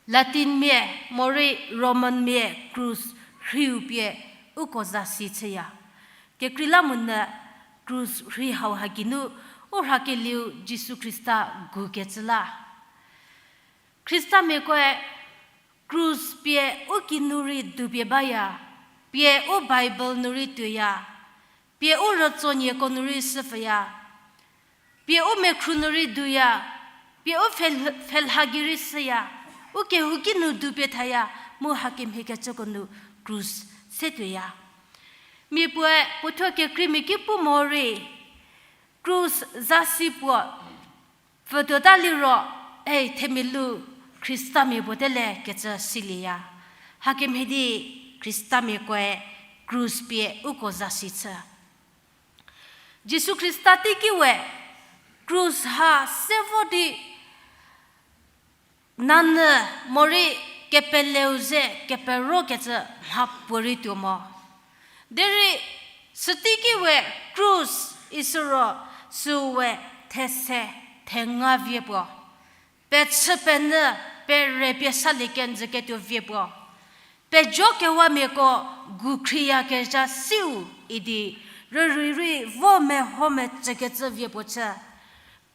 Latinmia morei Romanmia krus rhiu pie uko zasi chüya. Kekreilamonyü krus rhi hauha geinu u rhakelieu Jisu Khrista gukecü la. Khristamiakoe krus pie u kinu rei dupie baya, pie u Bible nu rei tuoya, pie u rütsonieko nu rei shüpfüya, pie u mekhru nu rei duya, pie u pfhe-, pfhelha gei rei shüya, u kehouki nu dupie thaya, mu hakemhiekecüko nu krus se tuoya. Mia puoe puothuo kekreimia ki pu morei, krus zasi puo pfütuota liro, ei themia lu Khristamia puo tele kecü silieya. Hakemhie di Khristamiakoe krus pie uko zasi chü. Jisu Khrista teiki we krus ha se vo di nanyü morei kepeleu ze keperokecü mha puorei tuo mo. Derei süteiki we krus isiro süu we these thenga vie puo, pechü penyü pere pie salie kenjüketuo vie puo, pejokewamiako gukhriyakezha siu idi rürei rei vo meho mecükecü vie puo chü.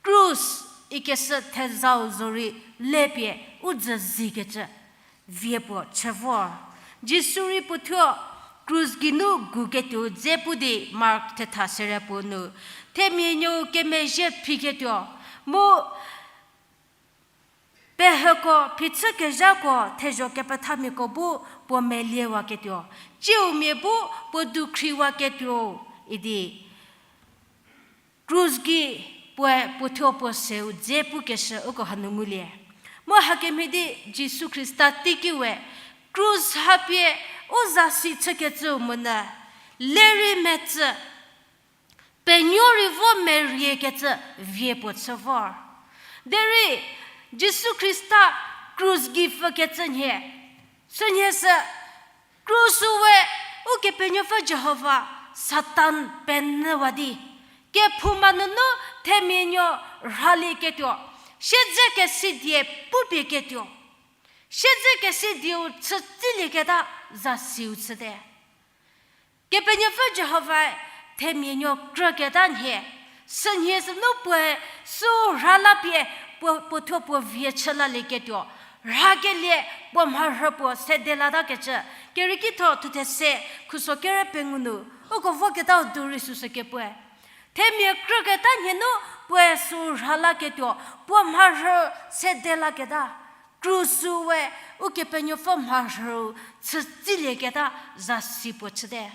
Krus ikeshü thezau zorei lepie u dzü zikecü vie puo chü vor. Jisu rei puothuo krus geinu guketuo dze pu di Mark thetha serie puo nu, themia nuou kemezhie phiketuo, mu pehüko phichükezhako thezho kepethamiako bu puo meliewaketuo, tsiu mia bu puo dukhriwaketuo idi krus gei puoe puothuo puo seu dze pukeshü uko hanu ngulie. Mu hakemhie di Jisu Khrista teiki we krus ha pie u zasi chükecüu monyü, lerei metsü, penuo rei vo meriekecü vie puo chü vor. Derei Jisu Khrista krus gei pfükecü nhie, sünhie sü krus-u we Ukepenuopfü Jihova Satan penyüwa di, kephouma nunu themia nuo rhalieketuo, siedzekesi die pupieketuo, siedzekesi dieu chütsilieketa zasiu chüte. Kepenuopfü Jihovae themia nuo krüketa nhie, sünhie sünu puoe süu rha la pie puo, puothuo puo vie chü lalieketuo, rhakelie puo mharhü puo sede latakecü, Kerieki tho thuthe se, khuso kere pengou nu, uko voketau du rei süsü kepuoe. Themia krüketa nhie nu puoe süu rha laketuo, puo mharhü sede laketa, krus-u we Ukepenuopfü mharhüu chütsilieketa zasi puo chüte.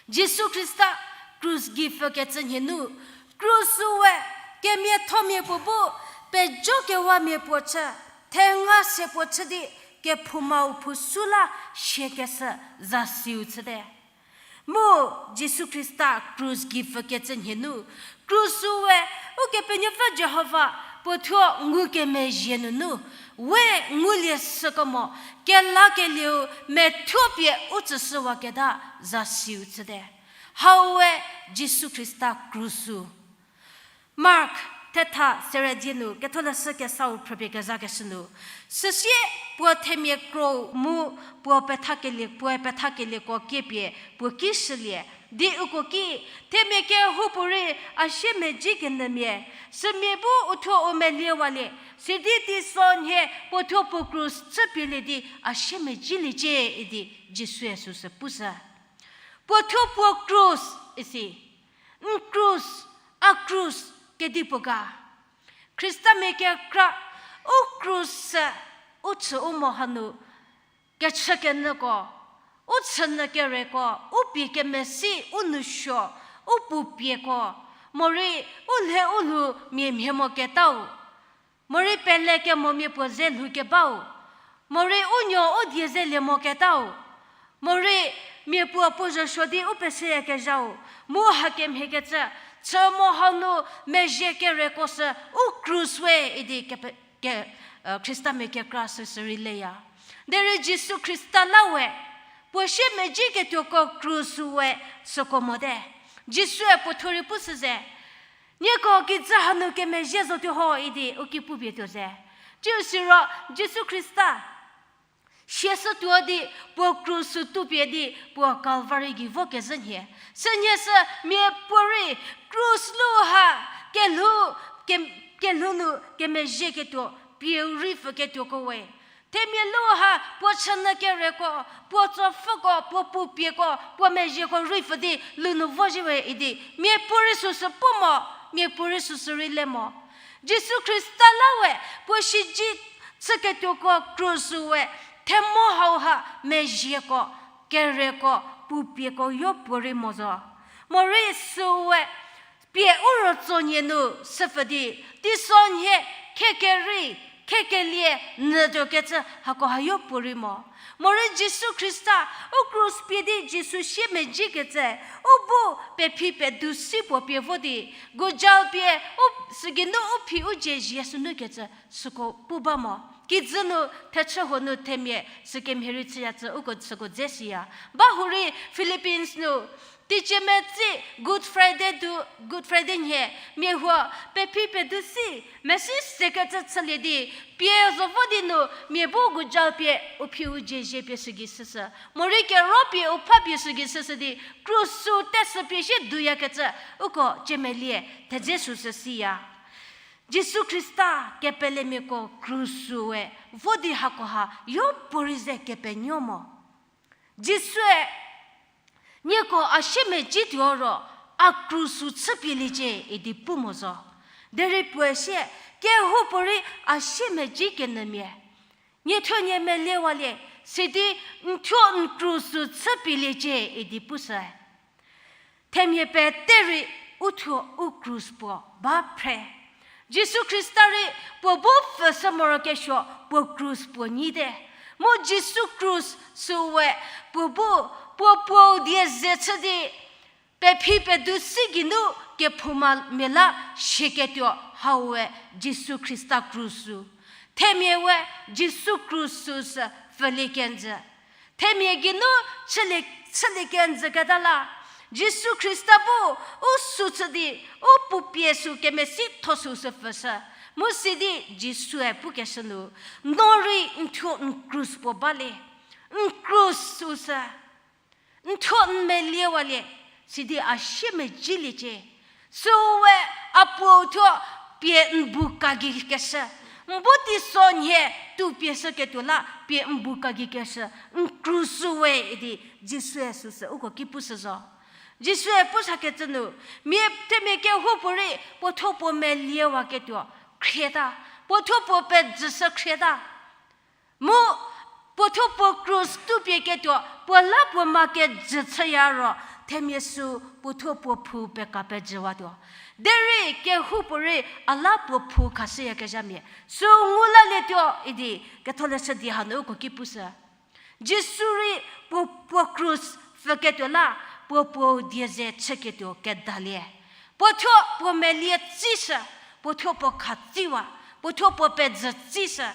Jisu Khrista krus gei pfükecü nhie nu, krus-u we kemiathomia puo bu pejokewamia puo chü, thenga se puo chü di kephoumau phusu la siakeshü zasiu chüte. Mu Jisu Khrista krus gei pfükecü nhie nu, krus-u we Ukepenuopfü Jihova puothuo ngukemezhie nunu, we ngulie süko mo, kelakelieu methuo pie u tsüshüwaketa zasiu chüte. Hau we Jisu Khrista krus-u. Mark thetha seredzie nu Ketholeshü Kesau phrüpie kezakeshü nu, süsie puo themia krou mu puo pethakelie, puoe pethakelieko kiepie puo ki shülie, di uko ki, themia kehoupuorei a siemedzi kenyümia, sümia bu uthuo u meliewalie, sidi teisonhie puothuo puo krus chüpielie di a siemedziliecie idi Jisue süsü pushü. Puothuo puo krus isi, n krus, a krus kedipuo ga. Khristamia kekra, u krus sü u chü u mo hanu kechükenyüko, u chünyü kereko, u pie kemesi, u nousuo, u pupieko, morei u lhe u lhou mia mhie moketau, morei pele kemomia puo ze lhoukebau, morei u nuo u die ze lie moketau, morei mia puo puo zhosuo di u pesüyakezhau, mu hakemhiekecü, chü mo hau nu mezhie kereko sü u krus we idi kepe-, ke, Khristamia kekra süsü rei leya. Derei Jisu Khrista la we, puo siemedziketuoko krus-u we süko mote. Jisue puothuo rei pushü ze, nieko kijü hanu kemezhie zotuo ho idi u ki pupie tuo ze. Tsiu siro Jisu Khrista siashütuo di puo krus-u tupie di puo Kalvari gei vokezhü nhie. Sünhie sü miapuorei krus lu ha kelhou, ke-, kelhou nu kemezhieketuo, pieu rei pfüketuoko we. Themia lu ha puo chünyü kereko, puo tsopfüko, puo pupieko, puo mezhieko rei pfü di lou nu vozhie we idi miapuorei süsü pu mo, miapuorei süsü rei le mo. Jisu Khrista la we, puo shiji chüketuoko krus-u we, themo hau ha mezhieko, kereko, pupieko yopuorei mo zo. Morei süu we, pie u rütsonie nu süpfü di, teisonhie, khekerei, khekelie, nyütuokecü hako ha yopuorei mo. Morei Jisu Khrista, u krus pie di Jisu siemedzikecü, u bu pephi pedu si puo pie vo di, gujal pie, u, sügeinu u phi u dzie zhie sünukecü süko pu ba mo. Kijü nu, thechü huo nu themia, sükemhie rei chüyacü uko süko dze siya. Ba hurei Philippines nu, teicie metsi Good Friday du, Good Friday nhie, mia huo pephi pedu si, mesi sekecü chülie di, pie zo vo di nu, mia bu gujal pie u phi u dzie zhie pie sügei süsü, morei kero pie u pha pie sügei süsü di, krus-u tesü pie sie duyakecü, uko ciemelie, thedze süsü siya. Jisu Khrista kepelemiako krus-u we vo di hakoha yopuorei ze kepenuo mo. Jisue, nieko a siemedzituo ro, a krus-u chüpieliecie idi pu mo zo. Derei puoe sie, kehoupuorei a siemedzi kenyümia, niethuo nie meliewalie, sidi n thuo n krus-u chüpieliecie idi pushü. Themia pete rei u thuo u krus puo ba phre. Jisu Khrista rei puo bu pfü sü morokesuo puo krus puo nyite. Mu Jisu krus süu we puo bu, puo puou die ze chü di, pephi pedu si geinu kephouma mia la shieketuo hau we Jisu Khrista krus-u. Themia we Jisu krus-u sü pfülie kenjü. Themia geinu chülie, chülie kenjüketa la, Jisu Khrista bu u sü chü di, u pupie sü kemesitho sü sü pfhüshü. Mu sidi Jisue pukeshü nu, no rei n thuo n krus puo balie, n krus sü sü, n thuo n meliewalie, sidi a sie medziliecie. Süwe a puo thuo pie n bu kagei keshü, n bu teisonhie tu pie shüketuo la pie n bu kagei keshü, n krus sü we idi Jisue süsü uko ki pushü zo. Jisue pu sakecü nu, mia themia kehoupuorei puo thuo puo meliewaketuo khrieta, puo thuo puo pejüshü khrieta. Mu puo thuo puo krus tupie ketuo, puo la puo ma kejü chüya ro, themia sü puo thuo puo phou peka pejüwatuo. Derei kehoupuorei a la puo phou khashüyakezhamia sü ngu lalietuo idi Ketholeshü di hanu uko ki pushü. Jisu rei puo, puo krus pfüketuo la, puo puou die ze chüketuo kedalie. Puo thuo puo melie tsishü, puo thuo puo khatsiwa, puo thuo puo pejü tsishü.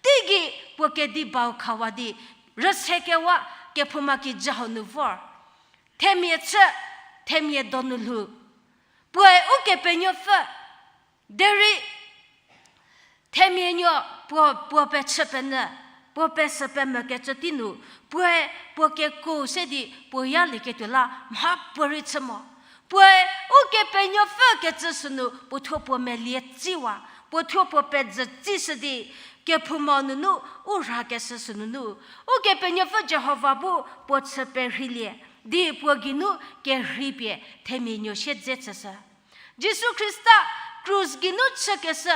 Teigei puo kedi bau khawa di, rüsekewa kephouma kijü hau nu vor. Themia chü, themia donu lhou. Puoe Ukepenuopfü, derei themia nuo puo, puo pechü penyü, puo pesü pemvükecü tei nu, puoe puo kekuo se di puo yalieketuo la mhapuorei chü mo. Puoe Ukepenuopfü kecü sünu puo thuo puo melie tsiwa, puo thuo puo pejü tsishü di, kephouma nunu, u rhakeshü sünunu, Ukepenuopfü Jihova bu puo chü perheilie di puo geinu kerheipie themia nuo siedze chüshü. Jisu Khrista krus geinu chükeshü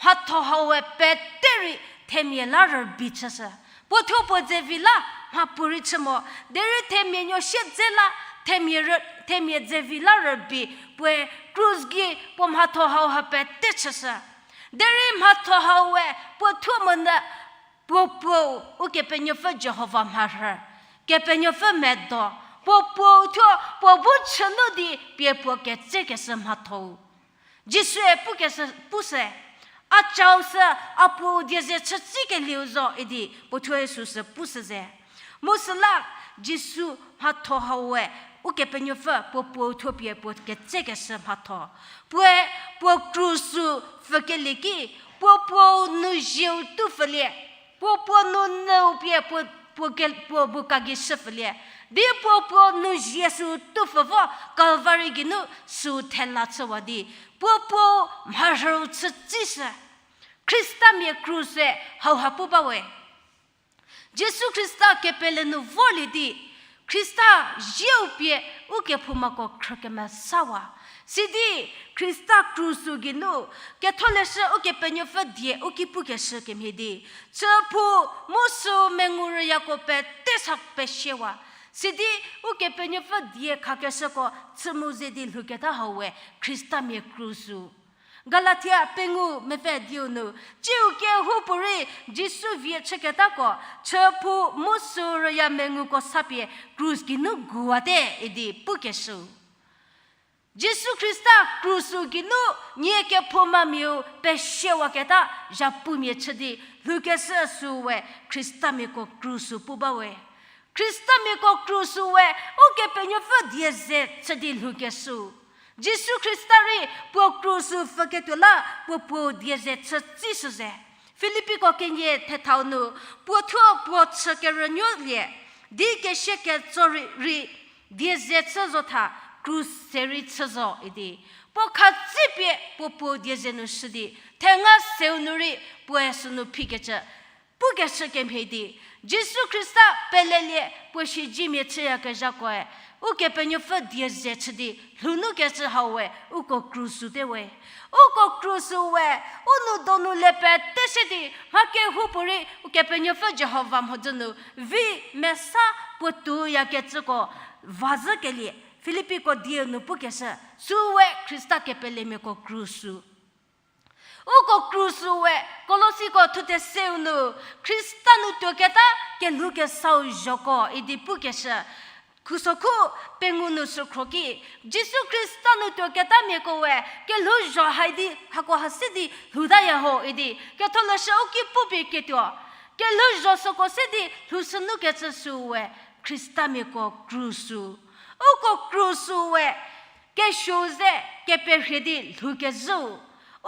mhatho haue pete rei themia la rübei chüshü. Puo thuo puo dzevi la mhapuorei chü mo, derei themia nuo siedze la, themia rü-, themia dzevi la rübei, puoe krus gei puo mhatho hau ha pete chüshü. Derei mhatho haue puo thuo monyü, puo puou Ukepenuopfü Jihova mharhü, Kepenuopfü medo, puo puou thuo puo bu chünu di pie puo ketsekeshü mhathou. Jisue pukeshü pushü, a chau sü a puou die ze chütsikelieu zo idi puo thuoe süsü pushü ze. Mu süla Jisu mhatho haue Ukepenuopfü puo puou thuo pie puo ketsekeshü mhatho. Puoe puo krus sü pfükelie ki, puo puou nu zieu tu pfülie, puo puo nu nüu pie puo, puo ke-, puo bu kagei shü pfülie. Di puo puo nu zie sü tu pfü vo Kalvari geinu sü thela chüwa di, puo puou mharhüu chütsishü. Khristamia krus-e hauha pu bawe. Jisu Khrista kepele nu vorlie di, Khrista zieu pie ukephoumako khrü kemesawa. Sidi Khrista krus sü geinu, Ketholeshü Ukepenuopfü die u ki pukeshü kemhie di, chüphou mu sü mengu rüyako pete sa pesiewa. Sidi Ukepenuopfü die khakeshüko chü mu ze di lhouketa haue Khristamia krus sü. Galatia pengou mepfü dieu nu, tsiu kehoupuorei Jisu vie chüketako, chüphou mu sü rüya menguko sapie krus geinu guwate idi pukeshü. Jisu Khrista krus sü geinu nie kephoumamiau pesiewaketa zhapumia chü di lhoukeshü süwe Khristamiako krus sü pu bawe. Khristamiako krus süwe Ukepenuopfü die ze chü di lhoukeshü. Jisu Khrista rei puo krus sü pfüketuo la puo puo die ze chütsishü ze. Filippiko kenie thethau nu, puo thuo puo chü kerünuolie, di kesie ketso rei, rei die ze chü zo tha, krus se rei chü zo idi. Puo khatsipie puo puo die ze nu shü di, thenga seu nu rei puoe sünu phikecü pukeshü kemhie di, Jisu Khrista pelelie puo siedzemia chüyakezhakoe, Ukepenuopfü die ze chü di lhounukecü haue uko krus süte we. Uko krus süwe, u nou donu le pete se di, mha kehoupuorei Ukepenuopfü Jihova mhodzü nu vi mesa puo tuoyakecüko vazhükelie, Filippiko dieu nu pukeshü, süwe Khrista kepelemiako krus sü. Uko krus süwe, Kolosiko thuthe seu nu, Khrista nu tuoketa kelhoukesau zhoko idi pukeshü. Khusokhu pengou nu sükhro ki, Jisu Khrista nu tuoketamiakoe, kelhou zho hai di, hako ha se di lhoutaya ho idi, Ketholeshü u ki pupie ketuo. Kelhou zho süko se di lhoushünukecü süwe, Khristamiako krus sü. Uko krus-u we kesuo ze keperhie di lhoukezhüu.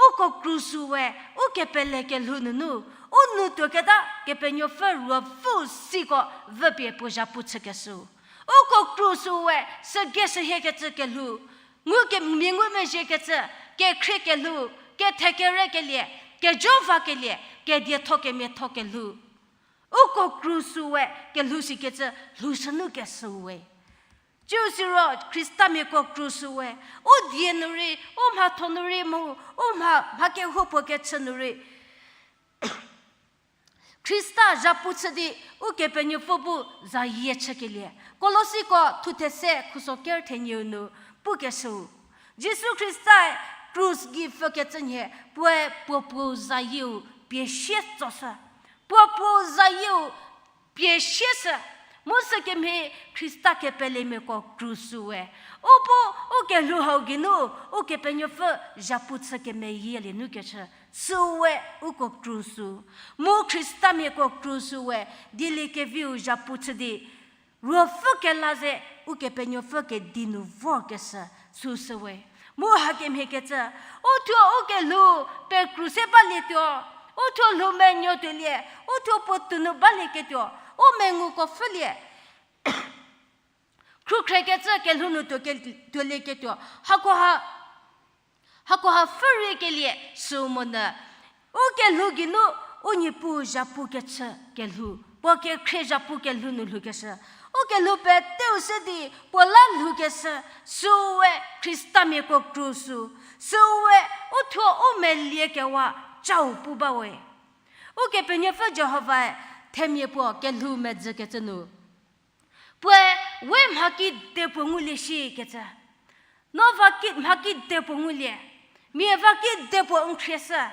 Uko krus-u we u kepele kelhou nunu, u nou tuoketa Kepenuopfü Ruopfü siko vüpie puo zhapu chükeshüu. Uko krus-u we sügei sühiekecü kelhou, ngukemia ngumezhiekecü, kekhrie kelhou, kethekerekelie, kejo vakelie, kedietho kemiatho kelhou. Uko krus-u we kelhou sikecü lhoushünu keshüu we. Tsiu siro Khristamiako krus-u we, u die nu rei, u mhatho nu rei mu, u mha, mha kehoupuo kechü nu rei Khrista zhapu chü di Ukepenuopfü bu zayie chükelie. Kolosiko thuthe se khuso ker thenieu nu pukeshüu. Jisu Khristae krus gei pfükecü nhie puoe puo puou zayieu pie sie tsoshü. Puo puou zayieu pie sieshü, mu sükemhie Khrista kepelemiako krus-u we. U bu u kelhou hau geinu, Ukepenuopfü zhapu chü kemeyielie nu kechü, süu we uko krus-u. Mu Khristamiako krus-u we, dieliekeviu zhapu chü di, Ruopfü kela ze Ukepenuopfü kedi nu vorkeshü, süsü we. Mu hakemhiekecü, uthuo u kelhou pekru se balietuo, uthuo lhou menuo tuolie, uthuo puotou nu balieketuo, u menguko pfhülie. Khrukhrekecü kelhou nu tuo ke-, tuolieketuo, hakoha, hakoha pfhüriekelie süu monyü, u kelhou geinu u Niepuu zhapu kechü kelhou, puo kekhrie zhapu kelhou nu lhoukeshü. U kelhou peteu se di puo la lhoukeshü, süu we Khristamiako krus-u, süu we uthuo u meliekewa chau pu bawe. Ukepenuopfü Jihovae themia puo kelhou medzükecü nu, puoe we mha kedipuo ngulie shikecü. No va ki, mha kedipuo ngulie. Mia va kedipuo n khrieshü.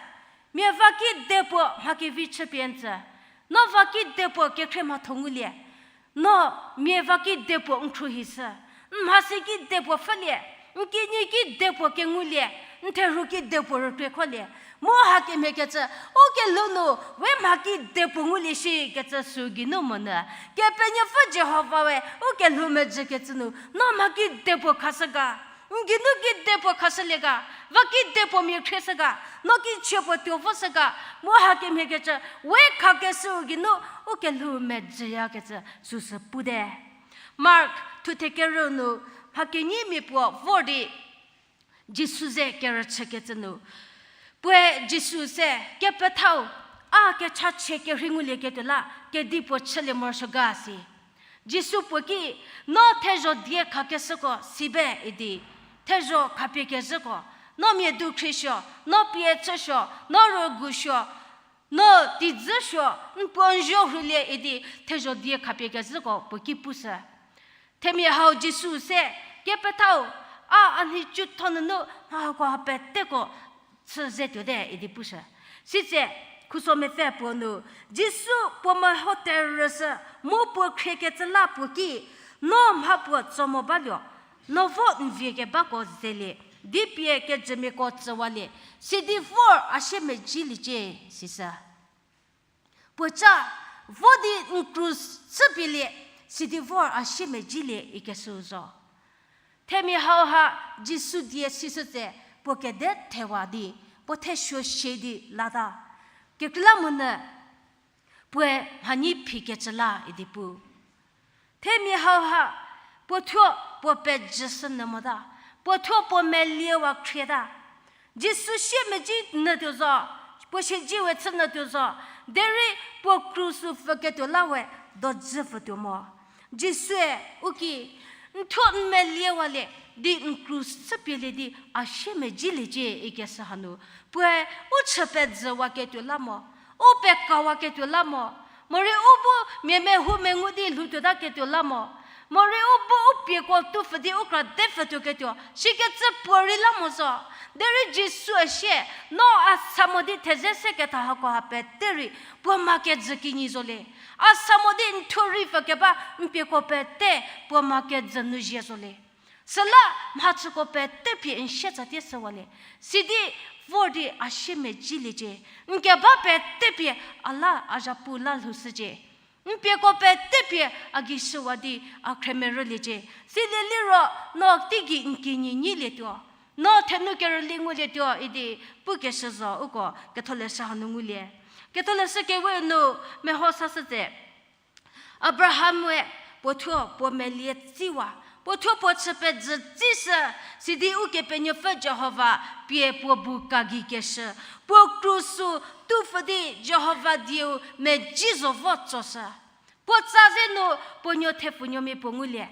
Mia va kedipuo mha kevi chüpie n tsü. No va kedipuo kekhrie mhatho ngulie. No mia va kedipuo n khruohishü. N mhasi kedipuo pfhülie. N kinyi kedipuo kengulie. N therhu kedipuo rükriekholie. Mu hakemhiekecü, u kelhou nu we mha kedipuo ngulie shikecü süu geinu monyü, Kepenuopfü Jihovae u kelhou medzükecü nu, no mha kedipuo khashü ga, n geinu kedipuo khashülie ga, va kedipuo mia khrieshü ga, no kichie puo tuo voshü ga, mu hakemhiekecü, we khakeshüu geinu u kelhou medzüyakecü süsü pute. Mark thuthe kerü nu mha kenyimia puo vor di Jisu ze kerüchükecü nu, puoe Jisu se, Kepethau, a kechachie kerhei ngulieketuo la kedipuo chülie morosuo ga si. Jisu puo ki, no thezho die khakeshüko si be idi, thezho khapie kezhüko, no mia du khriesuo, no pie chüsuo, no rügusuo, no tidzüsuo, n puo n zuo rhulie idi thezho die khapie kezhüko puo ki pushü. Themia hau Jisu se, Kepethau, a a nhicuthonunu mha hakoha peteko chü ze tuote idi pushü. Sitse, khuso mepfü puo nu, Jisu puo meho terüshü, mu puo khriekecü la puo ki, no mha puo tso mo baluo, no vo n vie kebako zelie, di pie kejümiako tsüwalie, sidi vor a siemedziliecie, sisü. Puoca, vo di n krus chüpielie, sidi vor a siemedzilie ikeshü zo. Themia hauha Jisu die sishü tse, puo kede thewa di, puo thesuo shie di lata. Kekreilamonyü, puoe mhanyi phikecü la idi pu. Themia hauha, puo thuo puo pejüshü nyü mota, puo thuo puo meliewa khrieta. Jisu siemedzi nyü tuo zo, puo siedzi we chü nyü tuo zo, derei puo krus pfüketuo la we dojü pfütuo mo. Jisue u ki, n thuo n meliewalie, di n krus chüpielie di a siemedziliecie ikeshü hanu, puoe u chü pejüwaketuo la mo, u pekawaketuo la mo, morei u bu mia mehou mengu di lhoutuotaketuo la mo, morei u bu u pieko tupfü di u kra de pfütuoketuo, sikecü puorei la mo zo. Derei Jisue sie, no a sa mo di theze seketha hakoha pete rei, puo mha kejü kinyi zo le. A sa mo di n thuo rei pfükeba n pieko pete, puo mha kejü nu zie zo le. Süla mhachüko pete pie n sietsatie shüwalie. Sidi vor di a siemedziliecie. N keba pete pie a la a zhapu la lhoushücie. N pieko pete pie a gei shüwa di a khremerüliecie. Silie liro, no teigei n kinyi nyilietuo. No thenu kerüli ngulietuo idi pukeshü zo uko Ketholeshü hanu ngulie. Ketholeshü kewe nu meho sashütse. Abraham-e puo thuo puo melie tsiwa, puo thuo puo chü pejü tsishü, sidi Ukepenuopfü Jihova pie puo bu kagei keshü, puo krus-u tupfü di Jihova dieu meji zo vo tsoshü. Puo tsa ze nu puo nuo thepfunuomia puo ngulie.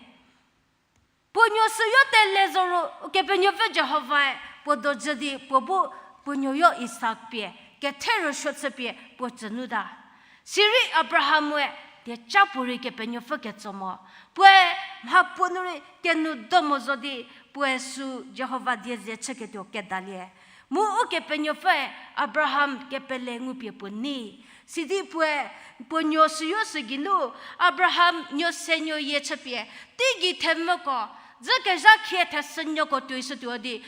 Puo nuo süyo tele zo ro, Ukepenuopfü Jihovae puo dojü di puo bu puo nuoyo Isak pie, kethe rüsuo chüpie puo tsü nu ta. Sirei Abraham-e dieca puorei Kepenuopfü ketso mo. Puoe mhapuo nu rei kenu do mo zo di, puoe süu Jihova die ze chüketuo kedalie. Mu Ukepenuopfüe Abraham kepele ngupie puo nei. Sidi puoe puo nuo süyo sü geinu, Abraham nuo se nuo yie chüpie, teigei themvüko, dzükezha khie thesünuoko tuoishütuo di,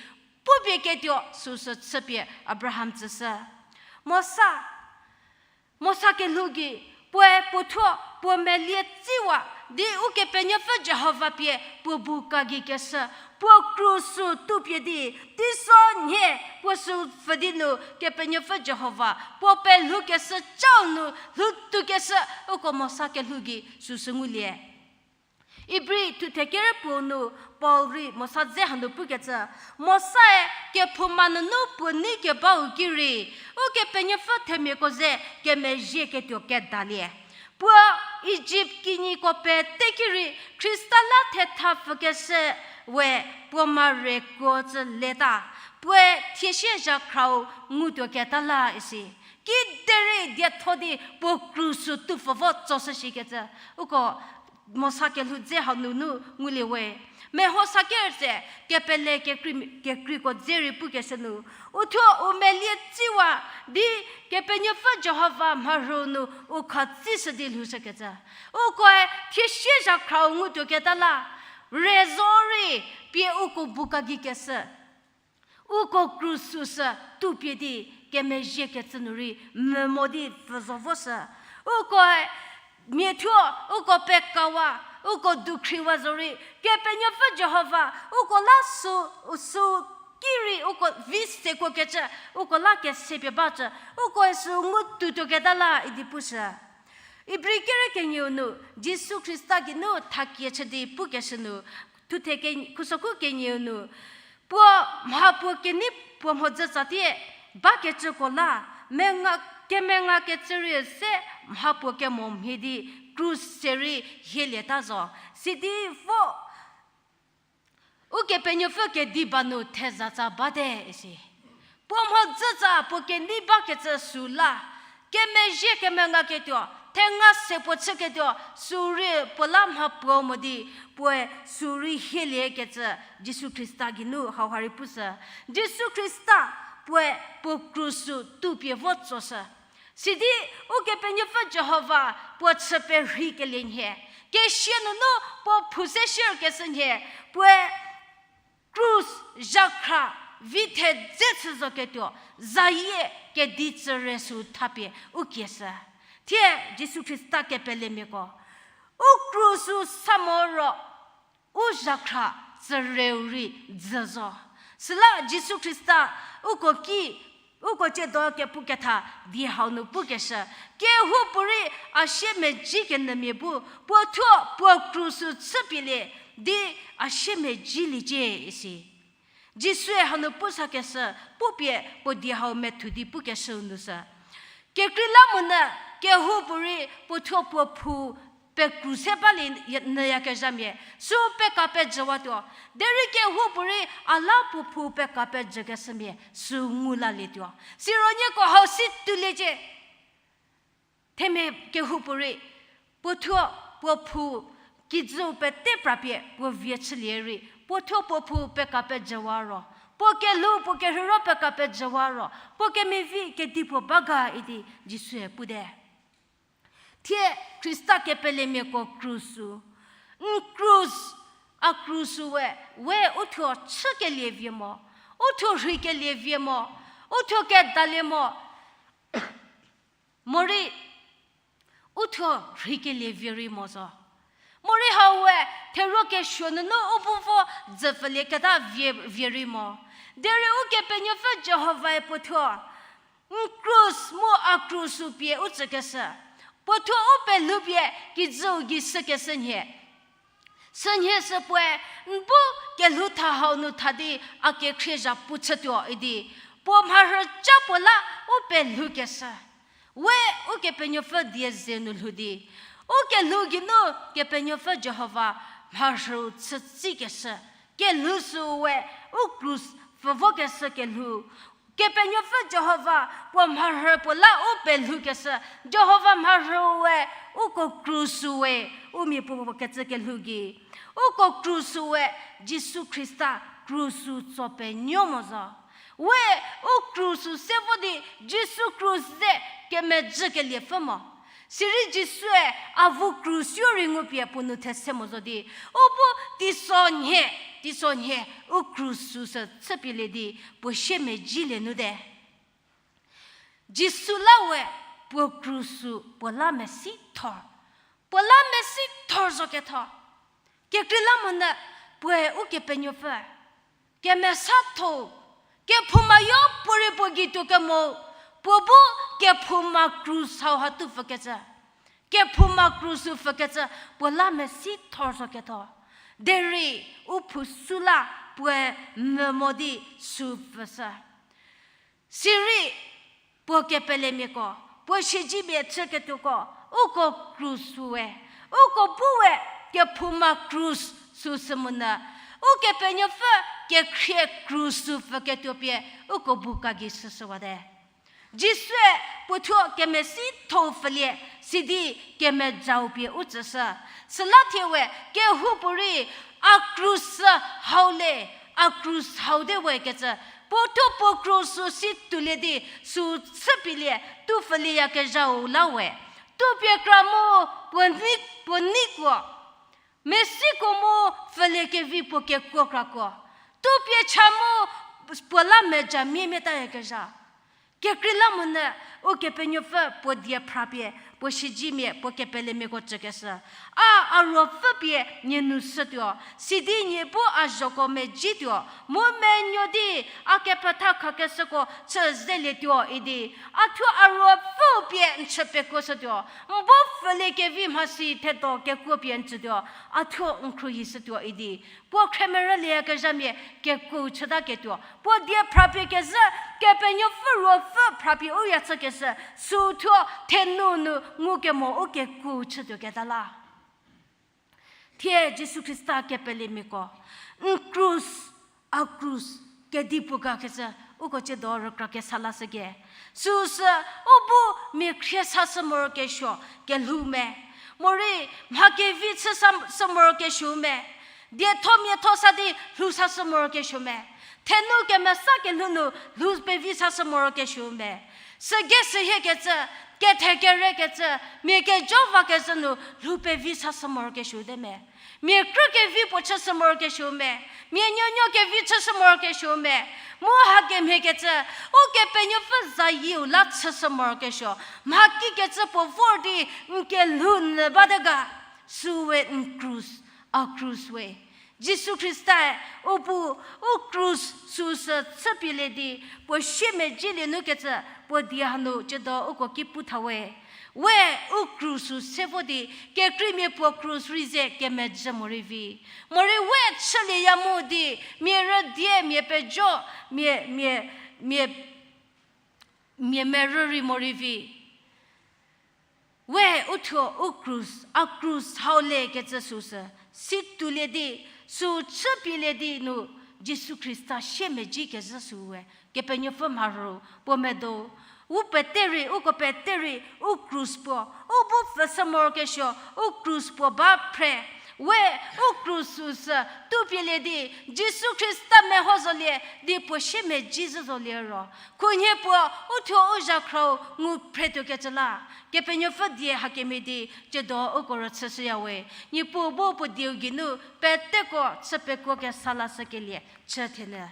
pupie ketuo süsü chüpie Abraham tsüshü. Mosa, Mosa kelhou gei, puoe puo thuo puo melie tsiwa di Ukepenuopfü Jihova pie puo bu kagei keshü, puo krus-u tupie di, teiso nhie puo süu pfü di nu Kepenuopfü Jihova puo pelhoukeshü chau nu lhoutoukeshü uko Mosa kelhou gei süsü ngulie. Ibri thuthe kere puo nu Paul rei Mosa dze hanu pukecü, Mosae kephouma nunu puo nei kebau ki rei, Ukepenuopfü themiako ze kemezhieketuo kedalie. Puo Ijipt kinyiko pete ki rei Khrista la thetha pfükeshü we puo mare kuo tsü leta, puoe thiesie zhakhrau ngutuoketa la isi. Kiderei dietho di puo krus-u tupfü vo tsoshü shikecü, uko Mosa kelhou dze hau nunu ngulie we. Meho sa kerütse kepele kekrei, kekreiko dze rei pukeshü nu, uthuo u melie tsiwa di Kepenuopfü Jihova mharhü nu u khatsishü di lhoushükecü, ukoe thiesie zhakhrau ngutuoketa la, re zo rei pie uko bu kagei keshü, uko krus-u sü tupie di kemezhiekecü nu rei memo di pfü zo voshü. Ukoe mia thuo uko pekawa, uko dukhriwa zorei, Kepenuopfü Jihova uko la sü, sü ki rei uko vi sekuokecü, uko la kesepie bacü, ukoe sü ngutuotuoketa la idi pushü. Ibri kere kenieu nu, Jisu Khrista geinu thakie chü di pukeshü nu, thuthe ke, khusokhu kenieu nu, puo mhapuo kenei puo mhodzü tsatie bakecüko la, menga, kemengakecü rei se mhapuo kemo mhie di krus se rei hielieta zo. Sidi vo Ukepenuopfü kediba nu thezatsa bate isi. Puo mhodzütsa puo kenei bakecü sü la, kemezhie kemengaketuo, thenga se puo chüketuo, sü rei puo la mhapuo mo di, puoe sü rei hieliekecü Jisu Khrista geinu hauha rei pushü. Jisu Khrista puoe puo krus-u tupie vo tsoshü. Sidi Ukepenuopfü Jihova puo chü perheikelie nhie, kesia nunu puo phou se shierkeshü nhie, puoe krus zhakhra vi thedze chü zoketuo, zayie kedi tsüre sü thapie u kieshü. Thie Jisu Khrista kepelemiako, u krus-u sa mo ro, u zhakhra tsüreu rei dzü zo. Süla Jisu Khrista uko ki, uko ciedo kepuketha die hau nu pukeshü, kehoupuorei a siemedzi kenyümia bu puo thuo puo krus-u chüpielie di a siemedziliecie isi. Jisue hanu pusakeshü pupie puo die hau methu di pukeshüu nu sü, kekreilamonyü kehoupuorei puo thuo puo phou pekru se balie nyüyakezhamia, sü peka pejüwatuo. Derei kehoupuorei a la puo phou peka pejükeshümia sü ngu lalietuo. Siro nieko hau si tuliecie. Themia kehoupuorei puo thuo puo phou kijüu pete prapie puo vie chülie rei, puo thuo puo phou peka pejüwa ro, puo kelhou puo kerheiro peka pejüwa ro, puo kemevi kedipuo ba ga idi Jisue pute. Thie Khrista kepelemiako krus-u, n krus, a krus-u we, we uthuo chükelie vie mo, uthuo rheikelie vie mo, uthuo kedalie mo, morei u thuo rheikelie vie rei mo zo. Morei hau we, theruo kesuo nunu u bu vo dzüpfülieketa vie, vie rei mo. Derei Ukepenuopfü Jihovae puo thuo n krus mu a krus-u pie u tsükeshü. Puo thuo u pelhoupie kijüu gei shükeshü nhie. Sünhie sü puoe, n bu kelhou tha hau nu tha di a kekhrie zhapu chütuo idi, puo mharhü ca puo la u pelhoukeshü. We Ukepenuopfü die ze nu lhou di, u kelhou geinu Kepenuopfü Jihova mharhüu chütsikeshü. Kelhou süu we u krus pfü vokeshü kelhou. Kepenuopfü Jihova puo mharhü puo la u pelhoukeshü, Jihova mharhüu we uko krus-u we, u mia puo puo kecü kelhou gei. Uko krus-u we Jisu Khrista krus-u tso penuo mo zo. We u krus-u se vo di Jisu krus ze kemejü keliepfü mo. Sirei Jisue avu krus-u rei ngupie puo nu these mo zo di, u bu teisonhie, teisonhie u krus-u sü chüpielie di puo siemedzielie nu te. Jisu la we puo krus-u puo la mesithor. Puo la mesithor zo ketho. Kekreilamonyü puoe Ukepenuopfü kemesatho, kephouma yo puorei puo gei tuo kemo, puo bu kephouma krus hau ha tupfükecü. Kephouma krus-u pfükecü puo la mesithor zo ketho. Derei u phu süla puoe mvü mo di sü pfüshü. Sirei puo kepelemiako, puo siedzemia chüketuoko, uko krus-u we, uko bu we kephouma krus süsü monyü, Ukepenuopfü kekhrie krus-u pfüketuo pie uko bu ka gei süsüwate. Jisue puo thuo kemesithou pfülie, sidi kemejau pie u tsüshü. Süla thie we kehoupuorei a krus hau le, a krus hau te we kecü, puo thuo puo krus-u si tuolie di sü chüpielie, tu pfülieyakezhau la we. Tupie kra mu puo nei, puo neikuo, mesiko mu pfüliekevi puo kekuo krakuo. Tupie cha mu puo la meja miemietayakezha. Kekreilamonyü Ukepenuopfü puo die phrapie, puo siedzemia, puo kepelemiako tsükeshü. A, a ruopfü pie nie nu shütuo, sidi nie bu a zhoko medzituo, mu menuo di a kepetha khakeshüko chü zelietuo idi, a thuo a ruopfüu pie n chü pekuoshütuo, n bu pfüliekevi mhasi thedo kekuo pie n tsütuo, a thuo n khruohishütuo idi. Puo khremerülieyakezhamia kekuo chütaketuo, puo die phrapie kezhü, Kepenuopfü ruopfü phrapie u ya chükeshü, sü thuo thenu nu ngukemo u kekuo chütuoketa la. Thie Jisu Khrista kepelemiako, n krus, a krus, kedipuo ga kecü, uko tsiedo rükra kesa lashüke. Süsü, u bu mia khrie sashü morokesuo kelhou me. Morei mha kevi chü sa, sü morokesuo me. Dietho miatho sa di lhou sashü morokesuo me. Thenu kemesa kelhou nu lhou pevi sashü morokesuo me. Sügei sühiekecü, kethe kerekecü, mia kejo vakezhü nu lhou pevi sashü morokesuo te me. Mia krü kevi puo chüshü morokesuo me. Mia nuonuo kevi chüshü morokesuo me. Mu hakemhiekecü, Ukepenuopfü zayieu la chüshü morokesuo. Mha kikecü puo vor di n kelhou nyü bate ga, süwe n krus, a krus we. Jisu Khrista-e u bu, u krus süsü chüpielie di, puo siemedzielie nu kecü, puo die hanu tsiedo uko ki pu tha we. We u krus-u se vo di, kekreimia puo krus rei ze kemejü morei vi. Morei we chülieya mu di, mia rüdie, mia pejo, mia, mia, mia, mia merü rei morei vi. We u thuo u krus, a krus hau le kecü süsü, si tuolie di, sü chüpielie di nu Jisu Khrista siemedzi kezhü süwe, Kepenuopfü mharhü puo medo, u pete rei, uko pete rei, u krus puo, u bu pfhüshü morokesuo, u krus puo ba phre, we u krus süsü, tupielie di, Jisu Khrista meho zolie, di puo siemedzi zhü zolie ro. Khunhie puo, u thuo u zhakhro, ngu phretuokecü la. Kepenuopfü die hakemhie di, tsiedo uko rüchüshüya we. Niepuu bu puo dieu geinu, peteko, chü pekuo kesa lashükelie, chü thenyü.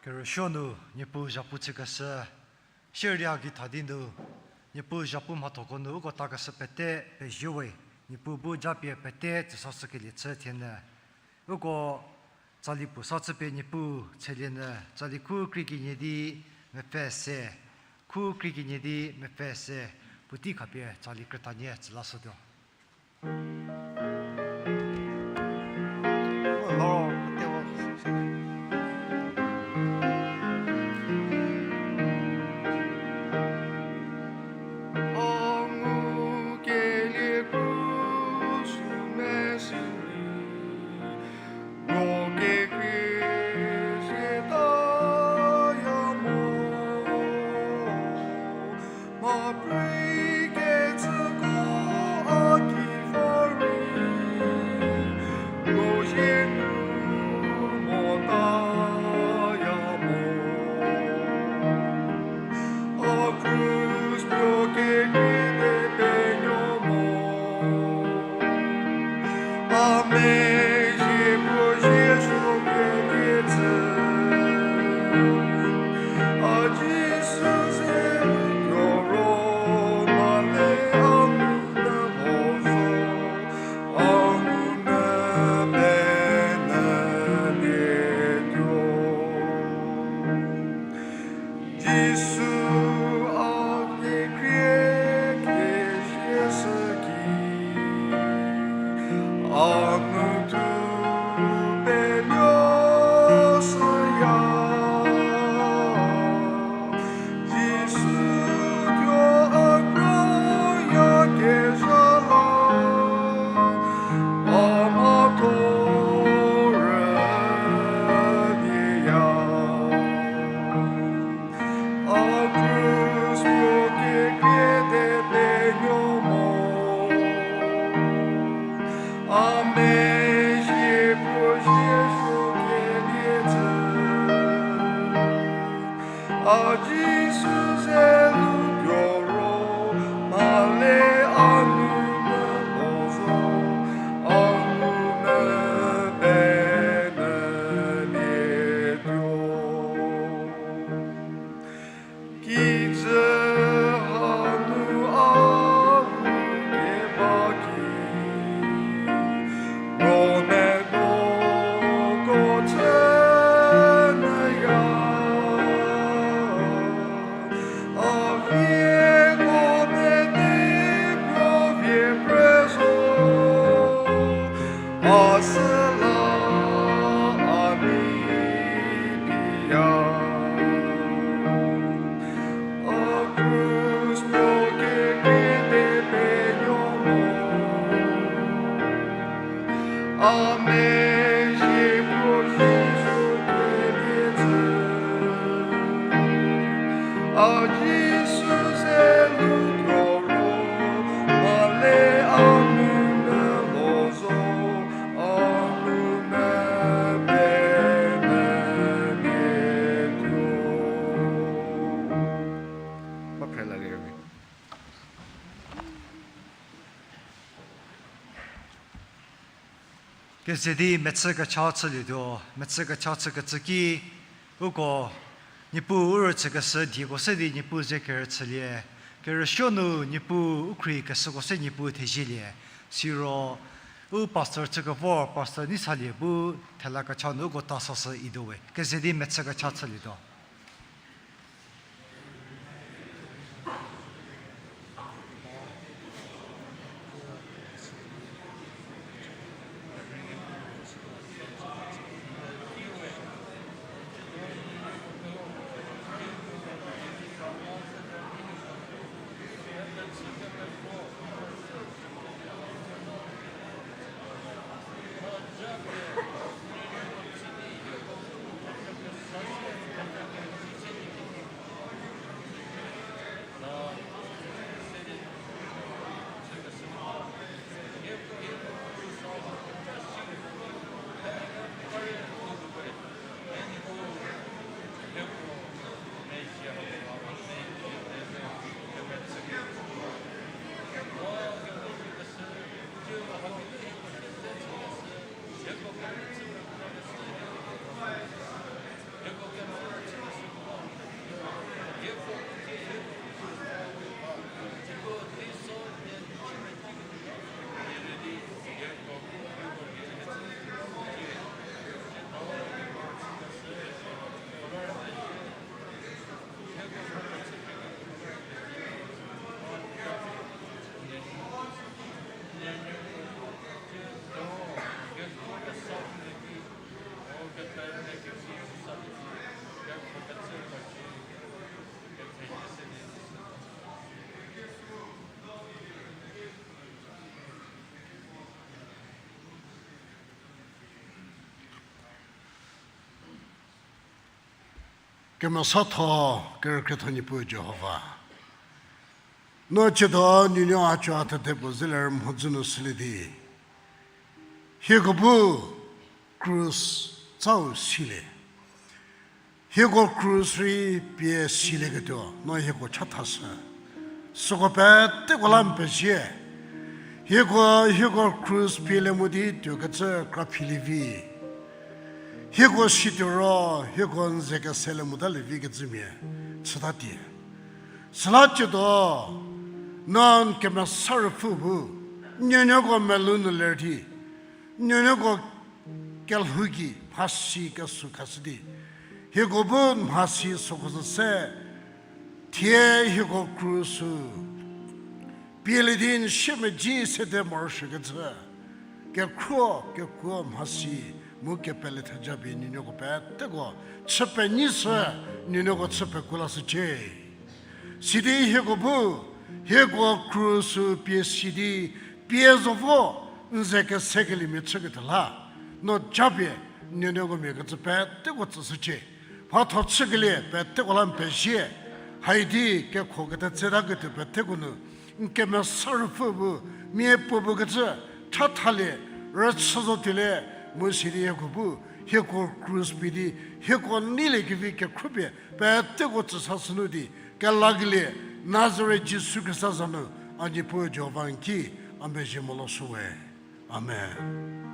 Kerüsuo nu Niepuu zhapu chükeshü, shierei a gei tha di nu, Niepuu zhapu mhathoko nu uko takeshü pete pezie we, Niepuu bu japie pete tsüsashükelie chü thienyü. Uko tsali puo sa chüpie Niepuu tselienyü, tsali khu krie kenie di mepfü se, khu krie kenie di mepfü se, puotei khapie tsali krütanie tsü lashütuo. Jisu a kekhrie kezie shü ki, a nu thu penuo shüya. Jisu thuo a kroya kezha la, a mhatho rüdiya. A krus puo kekhrie di penuo mo. A mezhie puo zhie zo kelie tsü. A Jisu ze lu tuo ro, mhale a nu melo zo, a nu me penuolie tuo. Kijü hanu a ru keba ki, ro medoko chü nyüya. A vie ko mete puo vie pre zo, a süla a mi piya. A krus puo kekhrie di penuo mo. A mezhie puo zhie zo kelie tsü. A Jisu ze lu tuo ro, mhale a nu melo zo, a nu me penuolie tuo. Ba phre lalie rei. Keze di mechü kecha chülietuo, mechü kecha chükecü ki, uko, Niepuu u rüchükeshü dieko se di Niepuu ze kerüchülie, kerüsuo nu Niepuu u khriekeshüko se Niepuu thezielie, siro, u pastor chükevor, pastor Neisalie bu thela kecha nu uko ta sashü ituo we, keze di mechü kecha chülietuo. Kemesatho, kerükrietho Niepuu Jihova. No ciedo nuonuo a cü a thede puo zeler mhodzü nu shülie di, hieko bu krus tsau silie. Hieko krus rei pie silieketuo no hieko chathashü. Süko peteko la n pezie. Hieko, hieko krus pielie mo di tuokecü kraphilie vi. Hieko situo ro, hieko n ze keselie motalie vi kecümia chütatie. Süla ciedo, no n Kemesa Ruopfü bu, nuonuoko melou nu ler di, nuonuoko kelhou gei mhasi kesü khashü di, hieko bu mhasi süko sü se, thie hieko krus pielie di n siemedzi sede morosuokecü, kekhruo kekuo mhasi mu kepele theja pie nuonuoko peteko chü penyishü, nuonuoko chü pekuo lashücie. Sidi hieko bu, hieko krus pie si di, pie zo vo, n ze kesekeliemia chüketuo la, no japie nuonuoko mia kecü peteko tsüshücie. Mhatho chükelie peteko la n pezie. Haidi kekho kete tsetaketuo peteko nu, n Kemesa Ruopfü bu, miapuo bu kecü chathalie, rüchü zotuolie, mu sidi hieko bu, hieko krus pie di, hieko neiliekevi kekhrüpie peteko tsüsashü nu di, kelakelie, Nazaret Jisu Khrista za nu, a Niepuu Jihova n ki, a mezhie molo shüwe. Amen.